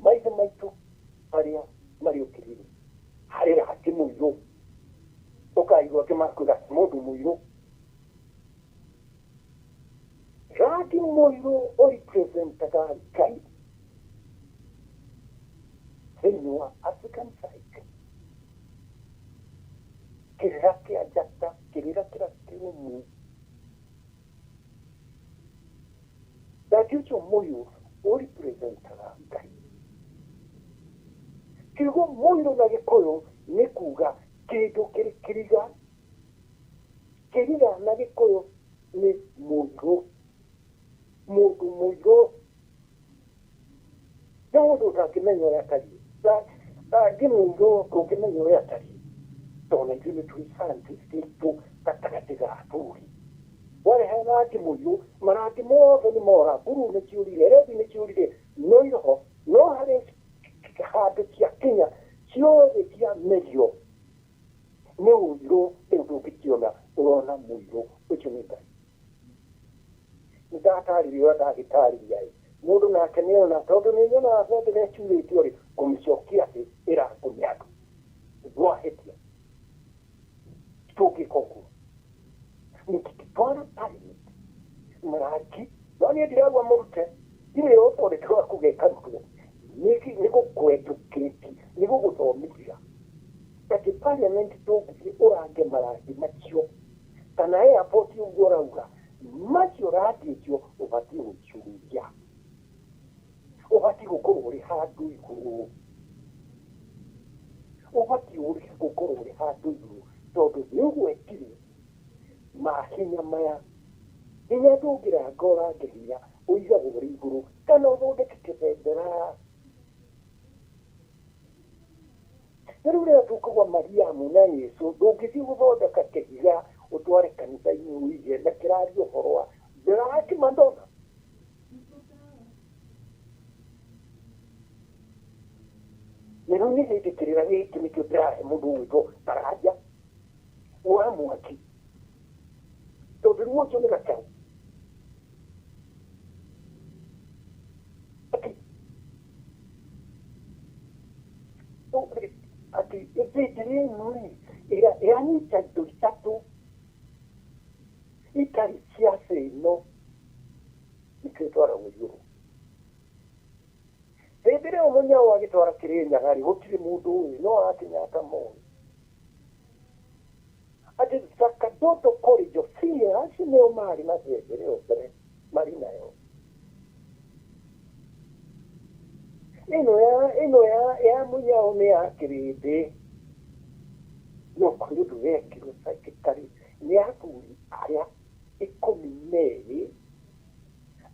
Speaker 2: Maithe maitũ arĩa marĩ ũkiri-inĩ harĩ rangi mũirũ, ũkaigua kĩmakwĩra mũndũ mũirũ. Rangi mũirũ ũrepresentaga Ngai thĩinĩ wa African psyche. Kĩrĩra kĩa njata, kĩrĩra kĩrĩa kĩrũmu. Rangi ũcio mũirũ ũrepresentaga Ngai. Kiugo mũirũ na Gĩkũyũ nĩ kuga kĩndũ kĩrĩ kĩriga. Kĩriga na Gĩkũyũ nĩ mũirũ. Mũndũ mũirũ nĩ mũndũ ũtangĩmenya ũrĩa atariĩ. Rangi mũirũ ndũngĩmenya ũrĩa atariĩ. Tondũ na ithuĩ nĩ tũrĩ scientist aitũ gatagatĩ ga athuri. Warehe rangi mũirũ, marangi mothe nĩ mora, mburuu nĩ ciũrire, rendi nĩ ciũrire, no iroho, no harĩ handũ ciakinya ciothe ciamerio nĩ ũirũ, rĩu ndũngĩkĩona, ũrona mũirũ, ũcio nĩ Ngai. Nĩ ndatarĩria ũrĩa ndagĩtarĩria ĩ, mũndũ nake nĩ ona tondũ nĩ nyonaga bendera ĩcurĩtio rĩ, ngũmĩcokia thĩ ĩrangwo nĩ andũ. Ndwahĩtia. Tũngĩka ũguo. Mũtingĩtwara parliament marangi, no niĩ ndirauga mũrute, ndirĩ authority wa kuga ĩkarutwo, nĩ gũkũ educate, nĩ gũgũthomithia atĩ parliament ndũngĩthiĩ ũrange marangi macio kana airport ũguo ũrauga, macio rangi ũcio ũbatiĩ gũcuria, ũbatiĩ gũkorwo ũrĩ handũ igũrũ, ũbatiĩ gũkorwo ũrĩ handũ igũrũ tondũ nĩ ũgwetire mahinya maya. Hinya ndũngĩranga ũrange hinya, ũigagwo ũrĩ igũrũ kana ũthondeke kĩbendera. Na rĩu rĩrĩa tũkauga Mariamu na Yesu, ndũngĩthiĩ gũthondeka kĩhiga ũtware kanitha-inĩ ũige na kĩraria ũhoro wa Black Madonna. Na rĩu nĩ hĩndĩ kĩrĩra gĩkĩ nĩkĩo ndĩrahe mũndũ ũgwĩtwo Karanja wa mwaki, tondũ rĩu ũcio nĩ gacaũ. Atĩ bendera ĩno rĩ ĩranyita indo ithatũ itarĩ cia thĩ ĩno, nĩkĩo ĩtwaragwo igũrũ. Hĩndĩ ĩrĩa Mũnyao agĩtwara Kĩrĩnyaga rĩ, gũtirĩ mũndũ ũĩ, no a Kenyatta moĩ. Atĩ Sakadoto College of Fear, acio nĩo marĩ na bendera ĩyo mbere, marĩ nayo. Ĩno ya ĩno ya ya Mũnyao nĩ ya kĩrĩndĩ. No kũrĩ ũndũ wekirwo psychically nĩ athuri arĩa 12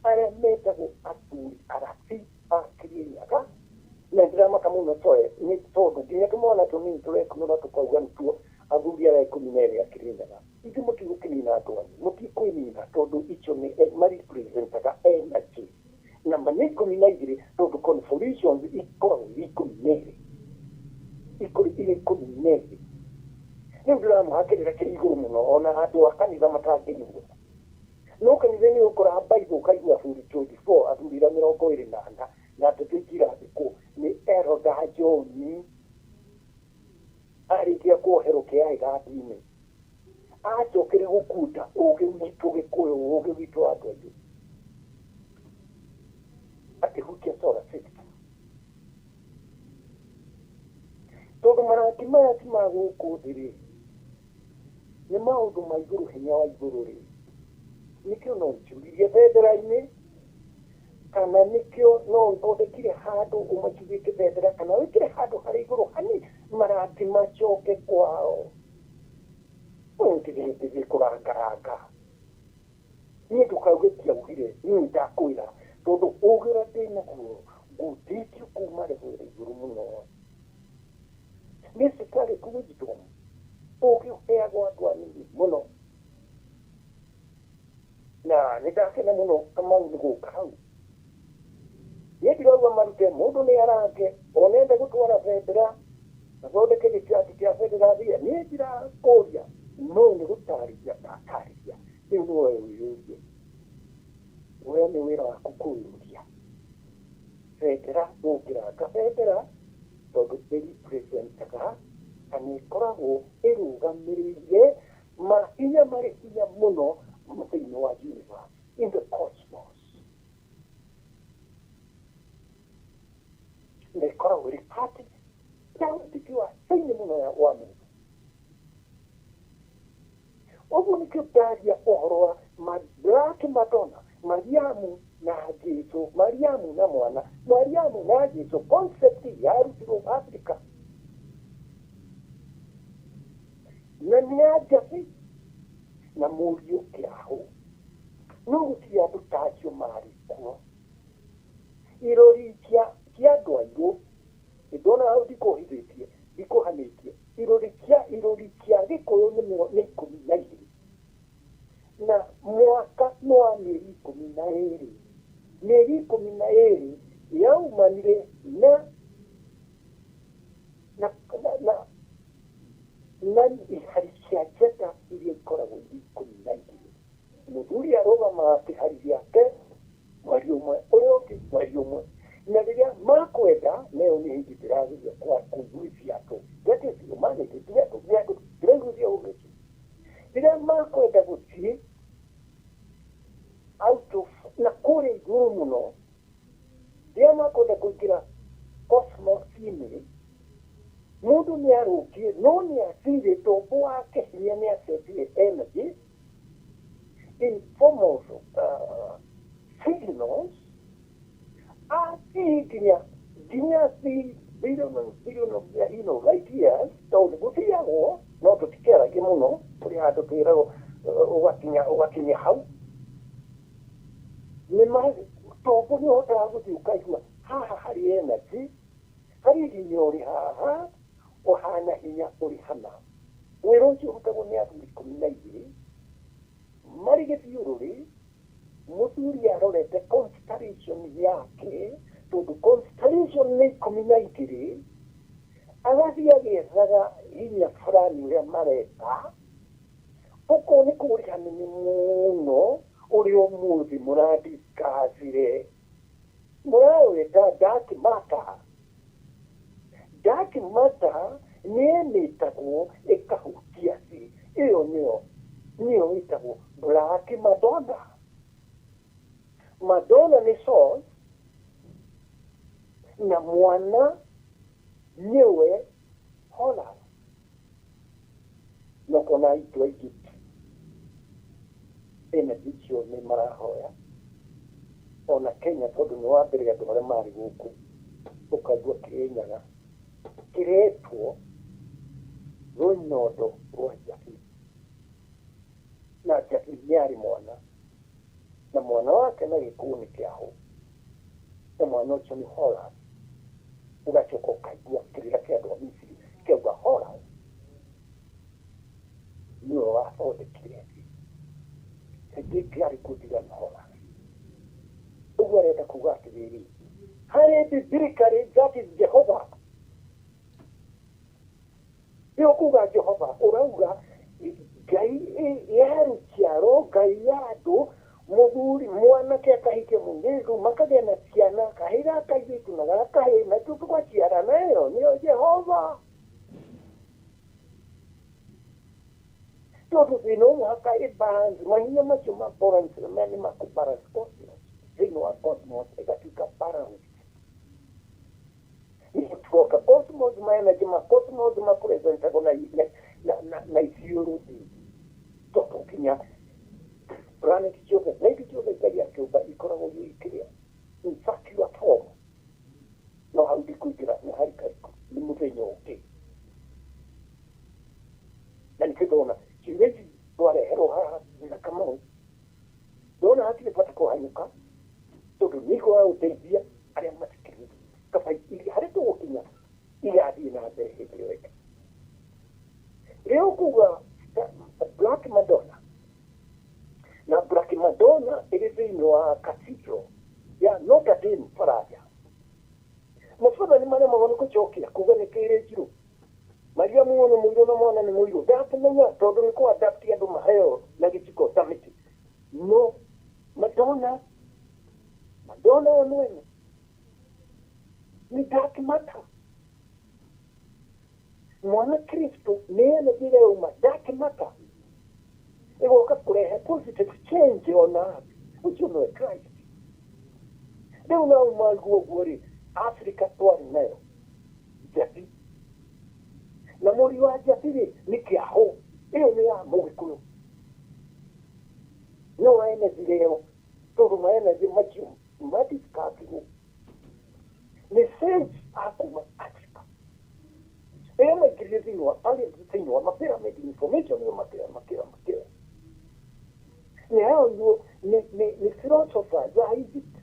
Speaker 2: arĩa metagwo athuri arabi a Kĩrĩnyaga, na nĩndĩramaka mũno toe nĩ tondũ nginya tũmwana tũnini tũrekunũra tũkauga nĩtuo athuri arĩa 12 a Kĩrĩnyaga. Ithuĩ mũtigũkĩnina andũ anyu, mũtikwĩnina tondũ icio nĩ marepresentaga energy. Namba nĩ 12 tondũ convolutions ikoragwo irĩ 12. Ikoragwo irĩ 12. Rĩu ndĩramũha kĩrĩra kĩrĩ igũrũ mũno ona andũ a kanitha matangĩigua. No kanitha-inĩ ũkoraga Bible ũkaigua athuri 24, athuri arĩa 24 Na ndeto ingĩ irandĩkwo nĩ Elder John arĩkia kuoherwo kĩaĩ gandi-inĩ acokire gũkunda ũgĩ witũ Gĩkũyũ, ũgĩ witũ wa andũ aitũ, akĩhutia solar system, tondũ marangi maya ti ma gũkũ thĩ rĩ, nĩ maũndũ ma igũrũ, hinya wa igũrũ rĩ. Nĩkĩo no ũnjũririe bendera-inĩ, kana nĩkĩo no ũthondekire handũ ũmacurie bendera, kana wĩkĩre handũ harĩ igũrũ hani marangi macoke kwao. Ũyũ kũrangaranga niĩ, ndũkauge tiaugire. Niĩ ndakwĩra tondũ ũgĩ ũrĩa ndĩ naguo ngundĩtio kuma level ya igũrũ mũno nĩ satanic wisdom. Ũgĩ ũheagwo andũ anini mũno, na nĩ ndakena mũno Kamau nĩ gũka hau. Niĩ ndirauga marute mũndũ nĩ arange ona ende gũtwara bendera athondeke gĩchati kĩa bendera thiĩ. Niĩ ndirakũria, no nĩ gũtarĩria ndatarĩria. Rĩu nĩ we wĩyũrie, we nĩ wĩra waku kwĩyũria bendera ũngĩranga bendera, tondũ ĩrepresentaga kana ĩkoragwo ĩrũgamĩrĩire mahinya marĩ hinya mũno thĩinĩ wa universe, in the cosmos, na ĩkoragwo ĩrĩ part ya wĩtĩkio wa thĩinĩ mũno wa mũndũ. Ũguo nĩkĩo ndaria ũhoro wa Black Madonna, Mariamu na Jesu, Mariamu na mwana, Mariamu na Jesu. Concept yarutirwo Africa na nĩ ya Njabi na mũriũ kĩahũ, no gũtirĩ andũ ta acio marĩ kuo. Irori cia andũ airũ ndona hau, ndikũhithĩtie, ndikũhanĩtie. Irori cia Gĩkũyũ nĩ 12, na mwaka nĩ wa mĩeri 12. Mĩeri 12 yaumanire na ihari cia njata iria ikoragwo irĩ 12. Mũthuri arũgamaga kĩhari gĩake mweri ũmwe, ũrĩa ũngĩ mweri ũmwe, na rĩrĩa makwenda nayo nĩ hĩndĩ ndĩrageria kũiguithia andũ. That is humanity. Ti andũ, nĩ andũ ndĩraiguithia ũndũ ũcio. Rĩrĩa makwenda gũthiĩ out of na kũrĩa igũrũ mũno, rĩrĩa makwenda kũingĩra cosmos-inĩ, mũndũ nĩ arũngiĩ no nĩ acire tombo wake hinya, nĩ acendire energy in form of signals, athiĩ nginya thi billion and billion of light years, tondũ gũthiagwo no tũtikĩaragie mũno. Kũrĩ handũ twĩragwo ũgakinya hau nĩ ma tombo nĩ ũhotaga gũthiĩ ũkaigua haha harĩ energy, harĩ hinya ũrĩ haha ũhana hinya ũrĩ hana. Wĩra ũcio ũrutagwo nĩ athuri 12 marĩ gĩthiũrũrĩ. Mũthuri arorete constellation yake, tondũ constellation nĩ 12, agathiĩ agĩethaga hinya fulani ũrĩa mareta. Ũkorwo nĩ kũrĩ hanene mũno ũrĩa ũmũthĩ mũradiscussire, mũraweta dark matter. Dark matter nĩ ĩmĩtagwo ĩkahutia thĩ ĩyo, nĩyo ĩtagwo Black Madonna. Madonna nĩ source na mwana nĩwe Horus. No kona aitũ aingĩ energy icio nĩ marahoya ona Kenya, tondũ nĩ wa mbere andũ arĩa marĩ gũkũ ũkaigua Kĩrĩnyaga kĩretwo rũnyondo rwa Njabi, na Njabi nĩ arĩ mwana, na mwana wake na Gĩkũyũ nĩ kĩahũ, na mwana ũcio nĩ Horus. Ũgacoka ũkaigua kĩrĩra kĩa andũ a Misiri kĩauga Horus nĩwe wathondekire thĩ. Hĩndĩ ĩngĩ arĩ kũndiga nĩ Horus. Ũguo arenda kuga atĩrĩrĩ, harĩ biblically that is Jehovah. Nĩyo kuga Jehova ũrauga Ngai ya rũciaro, Ngai ya andũ. Mũthuri mwanake akahikia mũirĩtu makagĩa na ciana kahĩ ga kairĩtu na ga kahĩ na tu tũgaciarana ĩyo nĩyo Jehova. Tondũ thĩna ũmwe haka ĩ balance mahinya macio ma balance na nĩ makũ balance cosmos thĩinĩ wa cosmos ĩgatuĩka balance. Nĩtũroka cosmos ma energy ma cosmos mapresentagwo na na na na ithiũrũrĩ tondũ nginya planet ciothe na indo ciothe Ngai akĩũmba ikoragwo ikĩrĩa in circular form. No hau ndikũingĩra nĩ harikariku nĩ mũthenya ũngĩ. Na nĩkĩo ndona ciugo ici twareherwo haha na Kamau ndona hatirĩ bata kũhanyũka tondũ nĩ ikwaga gũteithia arĩa matikĩrĩte kaba harĩa tũgũkinya igathiĩ na mbere hĩndĩ ĩyo ĩngĩ. Rĩu kuga Black Madonna na Black Madonna ĩrĩ thĩinĩ wa cathedral ya Notre Dame Faranja. Mabatha nĩ maremagwo nĩ gũcokia kuga nĩ kĩrĩ njirũ. Mariamu nĩ mũirũ na mwana nĩ mũirũ. Ndakĩmenya tondũ nĩ kũ adapt andũ maheo na gĩciko ta mĩtĩ. No Madonna Madonna we mwene nĩ dark matter. Mwana Kristo nĩ energy ĩrĩa yauma dark matter ĩgoka kũrehe positive change on earth ũcio nĩwe Christ. Rĩu no maigua ũguo rĩ, Africa twarĩ nayo njabi na mũri wa njabi rĩ nĩ kĩahũ ĩyo nĩ ya mũgĩkũyũ no energy rĩo tondũ ma energy macio madiscussirwo nĩ sage a kuma Africa rĩrĩa maingĩrire thĩinĩ wa thĩinĩ wa mapyramid information ĩyo makĩoya makĩoya makĩoya nĩ yaoirwo nĩ philosophers a Egypt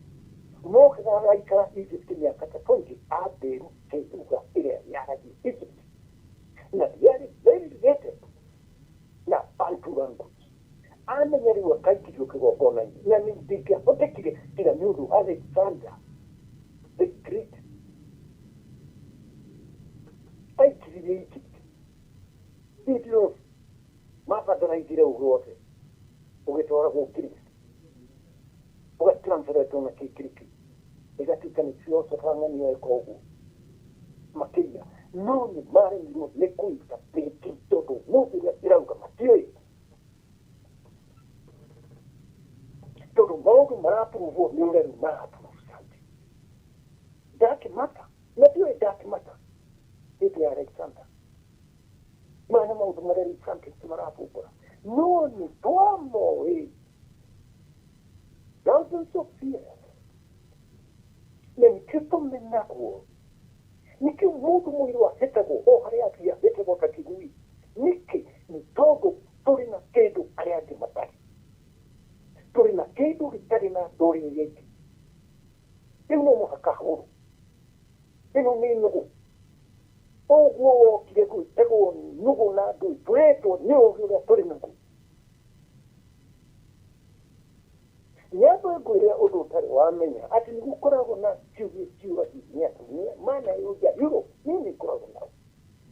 Speaker 2: mokaga magaikara Egypt mĩaka ta 20 ambĩrute lugha ĩrĩa yaragia Egypt na yarĩ very related na Bantu language amenya rĩu akaikirio kĩgongona-inĩ na nĩ ndingĩahotekire tiga nĩ ũndũ Alexander the Great aikiririe Egypt Pharaohs mabataraithire ũgĩ wothe ũgĩtwaragwo Greece ũgatranslatewo na Kĩngiriki ĩgatuĩka nĩ philosopher ng'ania eka ũguo makĩria no nĩ maremirwo nĩ kũ-interpret tondũ ũmũthĩ ũrĩa ĩrauga matiũĩ tondũ maũndũ marapuruvwo nĩ ũrĩa rĩu maraprove something dark matter matiũĩ dark matter hĩndĩ ya Alexander maya nĩ maũndũ marĩa rĩu scientists marabumbũra no nĩ twamoĩ thousands of years na nĩkĩo tũmenagwo nĩkĩo mũndũ mũirũ ahetagwo o harĩa athiĩ ahetagwo ta kĩgui nĩkĩ nĩ tondũ tũrĩ na kĩndũ arĩa angĩ matarĩ tũrĩ na kĩndũ gĩtarĩ na ndũrĩrĩ ingĩ rĩu no mũhaka hũrwo ĩno nĩ nũgũ ũguo wokire gwĩtagwo nũgũ na ndũĩ twetwo nĩ ũgĩ ũrĩa tũrĩ naguo nyambe ngwĩre ũndũ ũtarĩ wamenya atĩ nĩ gũkoragwo na ciũria ciũragio nĩ atumia mana yũria Europe niĩ nĩ ngoragwo nao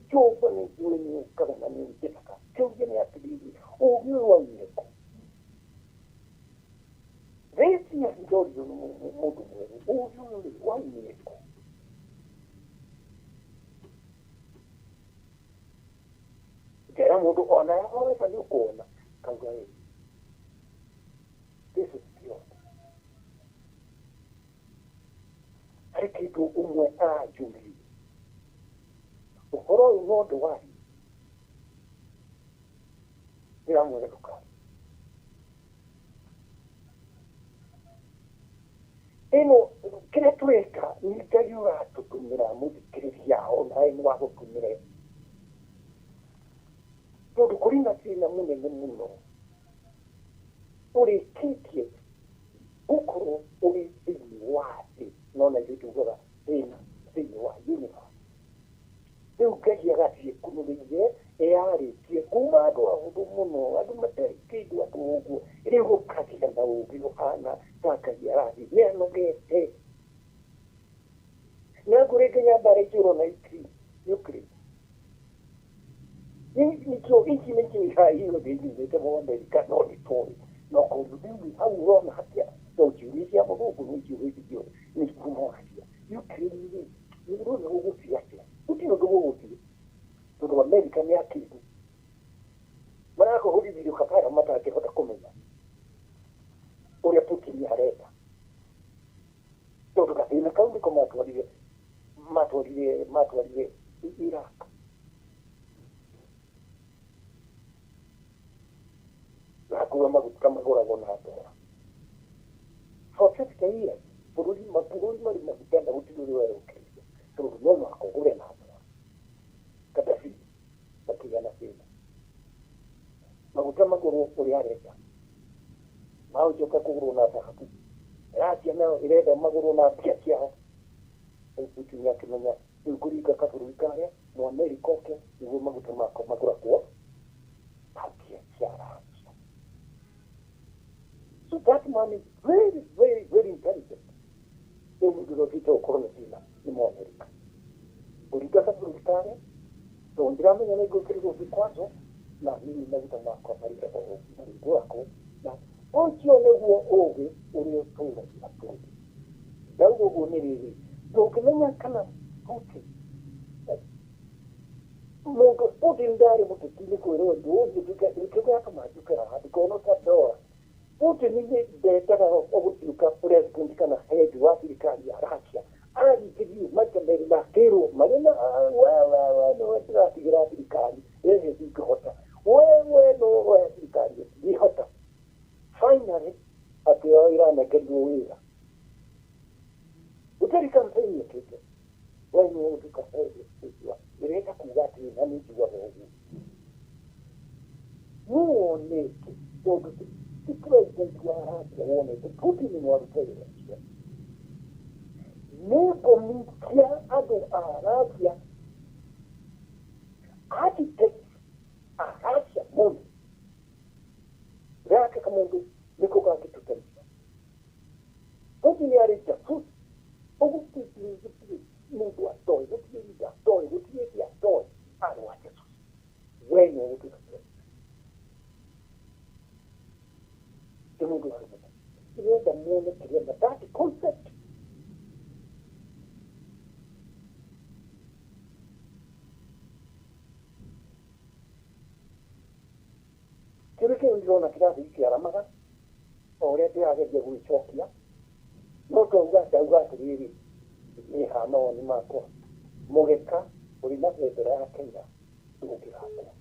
Speaker 2: kĩũmba nĩ njũĩ nĩ ũkaga na nĩ ũnjĩtaga kĩũria nĩ atĩrĩrĩ ũgĩ ũyũ waumire kũ Rĩciria ndorio nĩ mũndũ mwerũ ũgĩ ũyũ rĩ waumire kũ ngera mũndũ ona however nĩ ũkuona kauga ĩ this is beyond harĩ kĩndũ ũmwe aranjũria ũhoro ũyũ no ndũwari ndĩramwĩra ndũkari ĩno kĩrĩa tũreka nĩ Ngai ũratũtũmĩra mũthikĩrĩria onawe nĩ wagũtũmĩre tondũ kũrĩ na thĩna mũnene mũno ũrĩkĩtie gũkorwo ũrĩ thĩinĩ wa thĩ no na ithuĩ tugaga thĩna thĩinĩ wa universe rĩu Ngai agathiĩ kunũrĩire eyarĩtie kuma andũ ahũthũ mũno andũ matarĩ kĩndũ andũ ũguo rĩu gũkagĩa na ũgĩ ũhana ta Ngai arathiĩ nĩ anogete na ngũrĩ nginya mbara ici ũrona Ukraine nikĩo ici nĩkĩo ihaiyo thĩinĩ mũno Amerika no nĩ tũĩ no Akorio rĩu hau ũrona atĩa, tondũ ciũria cia mũthũngũ nĩ icio hĩndĩ ciothe nĩ cikumoragia Ukraine rĩ, nĩ ũrona gũgũthiĩ atĩa? Gũtirĩ ũndũ gũgũthiĩ, tondũ America nĩ akĩgu marakũhũrithia kabara matangĩhota kũmenya ũrĩa Putin arenda, tondũ gathĩna kau nĩko matwarire Iraq. Gakuga maguta magũragwo na ndora for 50 years. Bũrũri, mabũrũri marĩ maguta na gũtirĩ ũrĩa werũkĩria, tondũ no mũhaka ũgũre na ndora. Gaddafi makĩgĩa na thĩna, maguta magũrwo ũrĩa arenda, magũcoka kũgũrwo na thahabu. Russia nayo ĩrenda magũrwo na mbia ciao. Rĩu Putin akĩmenya rĩu kũringa kabũrũri karĩa Mũamerika oke nĩguo maguta mako magũragwo na mbia cia Russia. So that man is very, very, very intelligent. Rĩu mũndũ ũrĩa ũkĩte gũkorwo na thĩna nĩ Mũamerika kũringa kabũrũri karĩa, tondũ ndiramenya nĩ ngwĩkĩrĩrwo vikwazo na mimi maguta makwa marĩgũragwo na ũcio. Nĩguo ũgĩ ũrĩa ũtũragia bũrũri. Ndauga ũguo nĩ rĩrĩ, ndũngĩmenya kana Putin, mũndũ Putin ndarĩ mũteti nĩ kwĩrwo ndũũthiĩ nĩkĩo gĩatũma njuke haha ndikono ta ndora. Putin nĩ ndendaga gũtuĩka president kana head wa thirikari ya Russia. Aringĩrio maita merĩ na akĩrwo marĩ na we we we nĩwe ndĩratigĩra thirikari ĩhĩ, ndingĩhota, we we no we thirikari ndingĩhota. Finally akĩoya ĩranengerirwo wĩra gũtarĩ campaign ĩkĩte, we nĩwe ũtuĩka head wa ĩrenda kuga atĩ na nĩ njugaga ũguo nĩwonete, tondũ ti president wa Russia wonete Putin nĩ waruta wĩra ũcio, nĩ ngomi cia andũ a Russia, architects a Russia mũno. Gaka kamũndũ nĩko gangĩtũteithia. Putin arĩ jasusi ũguo, gũtirĩ mũndũ atoĩ, gũtirĩ leader atoĩ, gũtirĩ thĩ atoĩ, arĩ wa jasusi. We nĩwe gũtuĩka president ti mũndũ warĩ mũno. Ndĩrenda muone kĩrĩa na that concept. Kĩndũ kĩu ndĩrona kĩrathiĩ gĩkĩaramaga o ũrĩa ndĩrageria gwĩcokia, no twauga ndauga atĩrĩrĩ, niĩ haha mawoni makwa, mũgeka ũrĩ na bendera ya Kenya ndũngĩrangwo,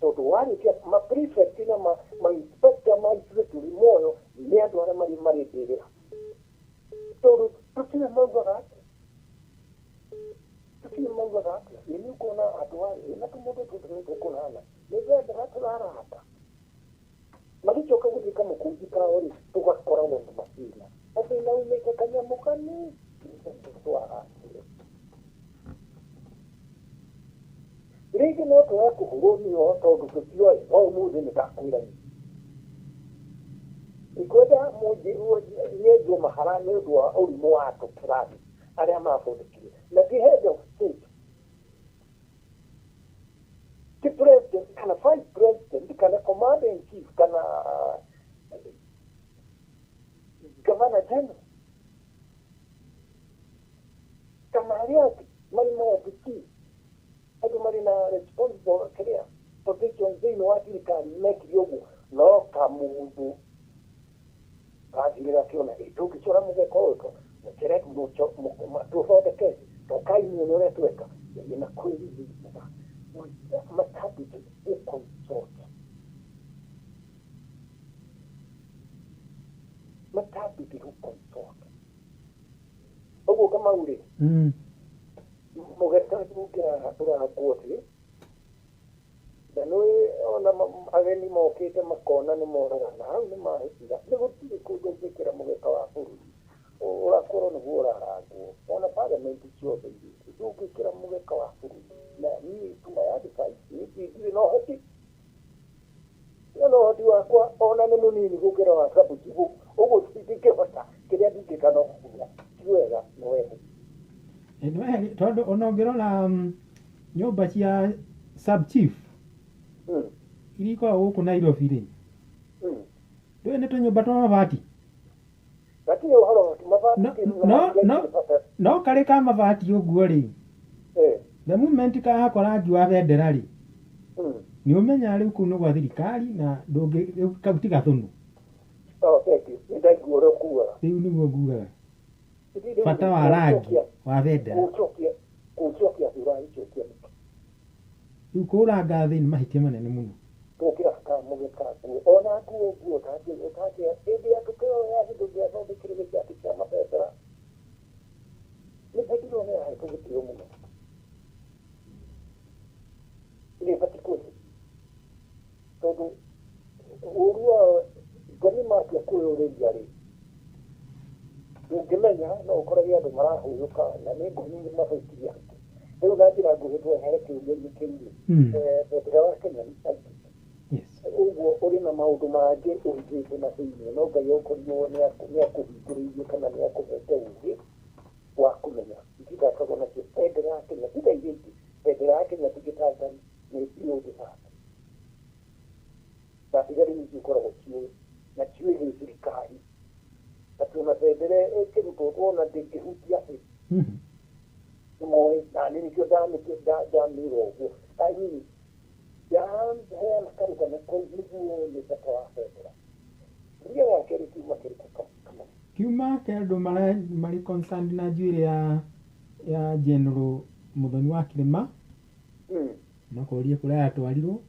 Speaker 2: tondũ warĩkia ma prefect na ma inspector ma ithuĩ tũrĩ muoyo nĩ andũ arĩa marĩ mbĩrĩra, tondũ tũtirĩ maugaga atĩa, tũtirĩ maugaga atĩa. Ĩ nĩ ũkuona andũ aya na tũmũndũ tũtũ kũhana nĩ bendera tũraranga, magĩcoka gũthika mũkũnji kao rĩ, tũgakoragwo na mathĩna, mathĩna umĩte kanyamũ kanini twarangire. Rĩngĩ no twae kũhũrwo nĩo, tondũ tũtioĩ. No ũmũthĩ nĩ ndakwĩra niĩ ikwenda nyenjwo mahara nĩ ũndũ wa ũrimũ wa andũ kĩrathi arĩa mathondekire na ti head of state, ti president kana vice president kana commander in chief kana governor general kana arĩa angĩ marĩ maobici, andũ marĩ na responsible kĩrĩa position thĩinĩ wa thirikari mekire ũguo. No kamũndũ gathire gakĩona ĩ tũngĩcora mũgeka ũyũ mũcere tũthondeke tokai muone ũrĩa tweka na kwĩrithia matambĩte gũconsult, matambĩte gũconsult ũguo. Kamau rĩ, mũgeka ũngĩrangwo thĩ na nĩ ona ageni mokĩte makona nĩ moraga na hau nĩ mahĩtira, nĩ gũtirĩ kũndũ ũngĩkĩra mũgeka wa bũrũri ũrakorwo nĩguo ũrarangwo. Ona parliament ciothe irĩ ndũngĩkĩra mũgeka wa bũrũri. Na niĩ to my advice, niĩ ndirĩ na ũhoti, na ũhoti wakwa ona nĩ mũnini gũkĩra wa Sabuchibu ũguo, ndingĩhota kĩrĩa ndingĩka no kuga ti wega, nĩ wehe.
Speaker 1: Nĩ wega, tondũ ona ũngĩrora nyũmba cia sub chief iria ikoragwo gũkũ Nairobi rĩ, Ndũĩ nĩ tũnyũmba twa mabati.
Speaker 2: Gatirĩ ũhoro mabati.
Speaker 1: No, no, no. No karĩ ka mabati ũguo rĩ, the moment kahakwo rangi wa bendera rĩ, nĩ ũmenyaga rĩu kũu nĩ gwa thirikari na ndũngĩ rĩu kau ti gathũnũ.
Speaker 2: Oh, thank you. Nĩ ndaigua ũrĩa ũkugaga.
Speaker 1: Rĩu nĩguo ngugaga. Bata wa rangi wa bendera.
Speaker 2: Kũcokia thĩ ũragĩcokia nĩkĩ?
Speaker 1: Rĩu kũranga thĩ nĩ mahĩtia manene mũno.
Speaker 2: Tũngĩraka mũgeka nguo ona nguo ũtangĩ hĩndĩ ya tũkĩoya ndũngĩathondekire gĩcati kĩa mabendera. Nĩ bendera nĩ yahetwo gĩtĩo mũno. Nĩ ĩbatiĩ kũhe tondũ ũru wa ngomi matua kwĩyũrĩria rĩ, ũngĩmenya no ũkorage andũ marahũyũka na nĩ ngomi mabaikirie hake. Rĩu na njĩra nguhĩ twehere kĩũria-inĩ kĩu rĩ, bendera wa Kenya nĩ identity.
Speaker 1: Yes.
Speaker 2: Ũguo ũrĩ na maũndũ mangĩ ũhithĩte na thĩinĩ no Ngai okorirwo nĩ akũhingũrĩirie kana nĩ akũhete ũgĩ wa kũmenya itithakagwo nacio. Bendera ya Kenya tiga iria ingĩ, bendera ya Kenya ti gĩtangari nĩ ũngĩthaka na thigari nĩcio ikoragwo ciũĩ na ciũĩ gĩ thirikari atĩ ona bendera ĩkĩrutwo wona ndĩngĩhutia thĩ. Nĩmoĩ na nĩ nĩkĩo ndamĩra ũguo. I mean, ndaheana karũgano kau nĩguo nĩ bata wa bendera. Ria wa kerĩ kiuma kĩrĩkũ Kamau?
Speaker 1: Kiuma kĩa andũ marĩ concerned na njuĩrĩ ya General Mũthoni wa Kĩrĩma. Makoria kũrĩa yatwarirwo.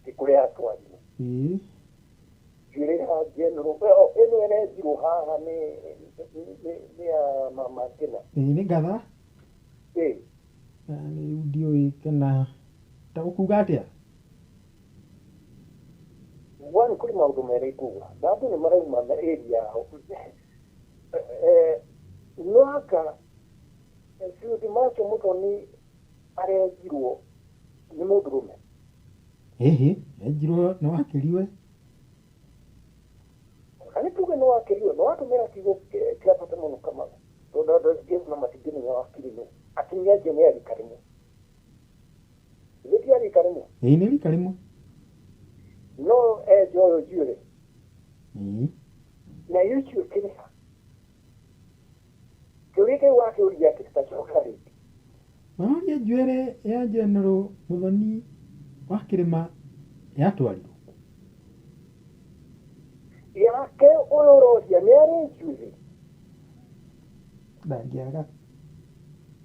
Speaker 2: Nĩ kũrĩa yatwarirwo.
Speaker 1: Ĩĩ.
Speaker 2: Njuĩrĩ ya General ĩno ĩrenjirwo haha nĩ ya Mama Ngina.
Speaker 1: Ĩĩ nĩ ngatha.
Speaker 2: Ĩĩ.
Speaker 1: Na rĩu ndiũĩ kana ta ũkuga atĩa?
Speaker 2: One, kũrĩ maũndũ merĩ nguga na andũ nĩ marauma na area yao. No anga Field Marshal Mũthoni arenjirwo nĩ mũndũrũme.
Speaker 1: Ĩhĩ, enjirwo nĩ wakĩriwe.
Speaker 2: Kana nĩ tuge nĩ wakĩriwe, nĩ watũmĩra kiugo kĩa bata mũno Kamau, tondũ andũ aingĩ ona matingĩmenya wakiri nũ. Atumia acio nĩ a rika rĩmwe. Githĩ ti a rika rĩmwe?
Speaker 1: Ĩĩ nĩ rika rĩmwe.
Speaker 2: No enja ũyũ njuĩrĩ.
Speaker 1: Ĩĩ.
Speaker 2: Na icio kĩrĩha. Kĩũria kĩu wakĩũria atĩ tacoka rĩngĩ.
Speaker 1: Maroria njuĩrĩ ya General Mũthoni wa Kĩrĩma yatwarirwo.
Speaker 2: Yake ũyũ ũroria nĩ arĩ njuĩrĩ.
Speaker 1: Ndangĩaga.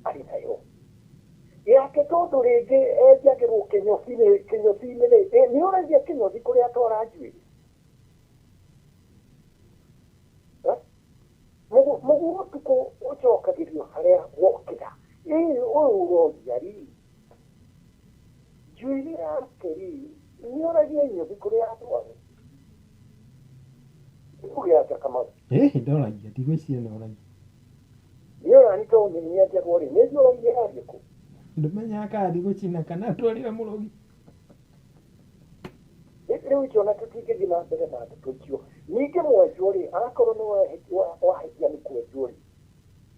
Speaker 2: Arĩ nayo. Yake tondũ rĩngĩ enjagĩrwo kĩnyothi-inĩ rĩ, nĩ ũragia kĩnyothi kũrĩa atwara njuĩrĩ. Mũguo ũtukũ ũcokagĩrio harĩa wokĩra. Ĩĩ ũyũ ũroria rĩ, njuĩrĩ yake rĩ, nĩ ũragia inyothi kũrĩa atwara. Ũgĩa atĩa Kamau?
Speaker 1: Ĩhĩ ndoragia, ndigwĩciria nĩ oragia.
Speaker 2: Nĩ ũrani tondũ nĩ nĩenjagwo rĩ, nĩ njũragia yathiĩ kũ?
Speaker 1: Ndũmenyaga kana athiĩ gũcina kana atwarire mũrogi.
Speaker 2: Rĩu icio ona tũtingĩthiĩ na mbere na ndeto icio. Ningĩ mwenjwo rĩ, akorwo nĩ wahĩtia nĩ kwenjwo rĩ,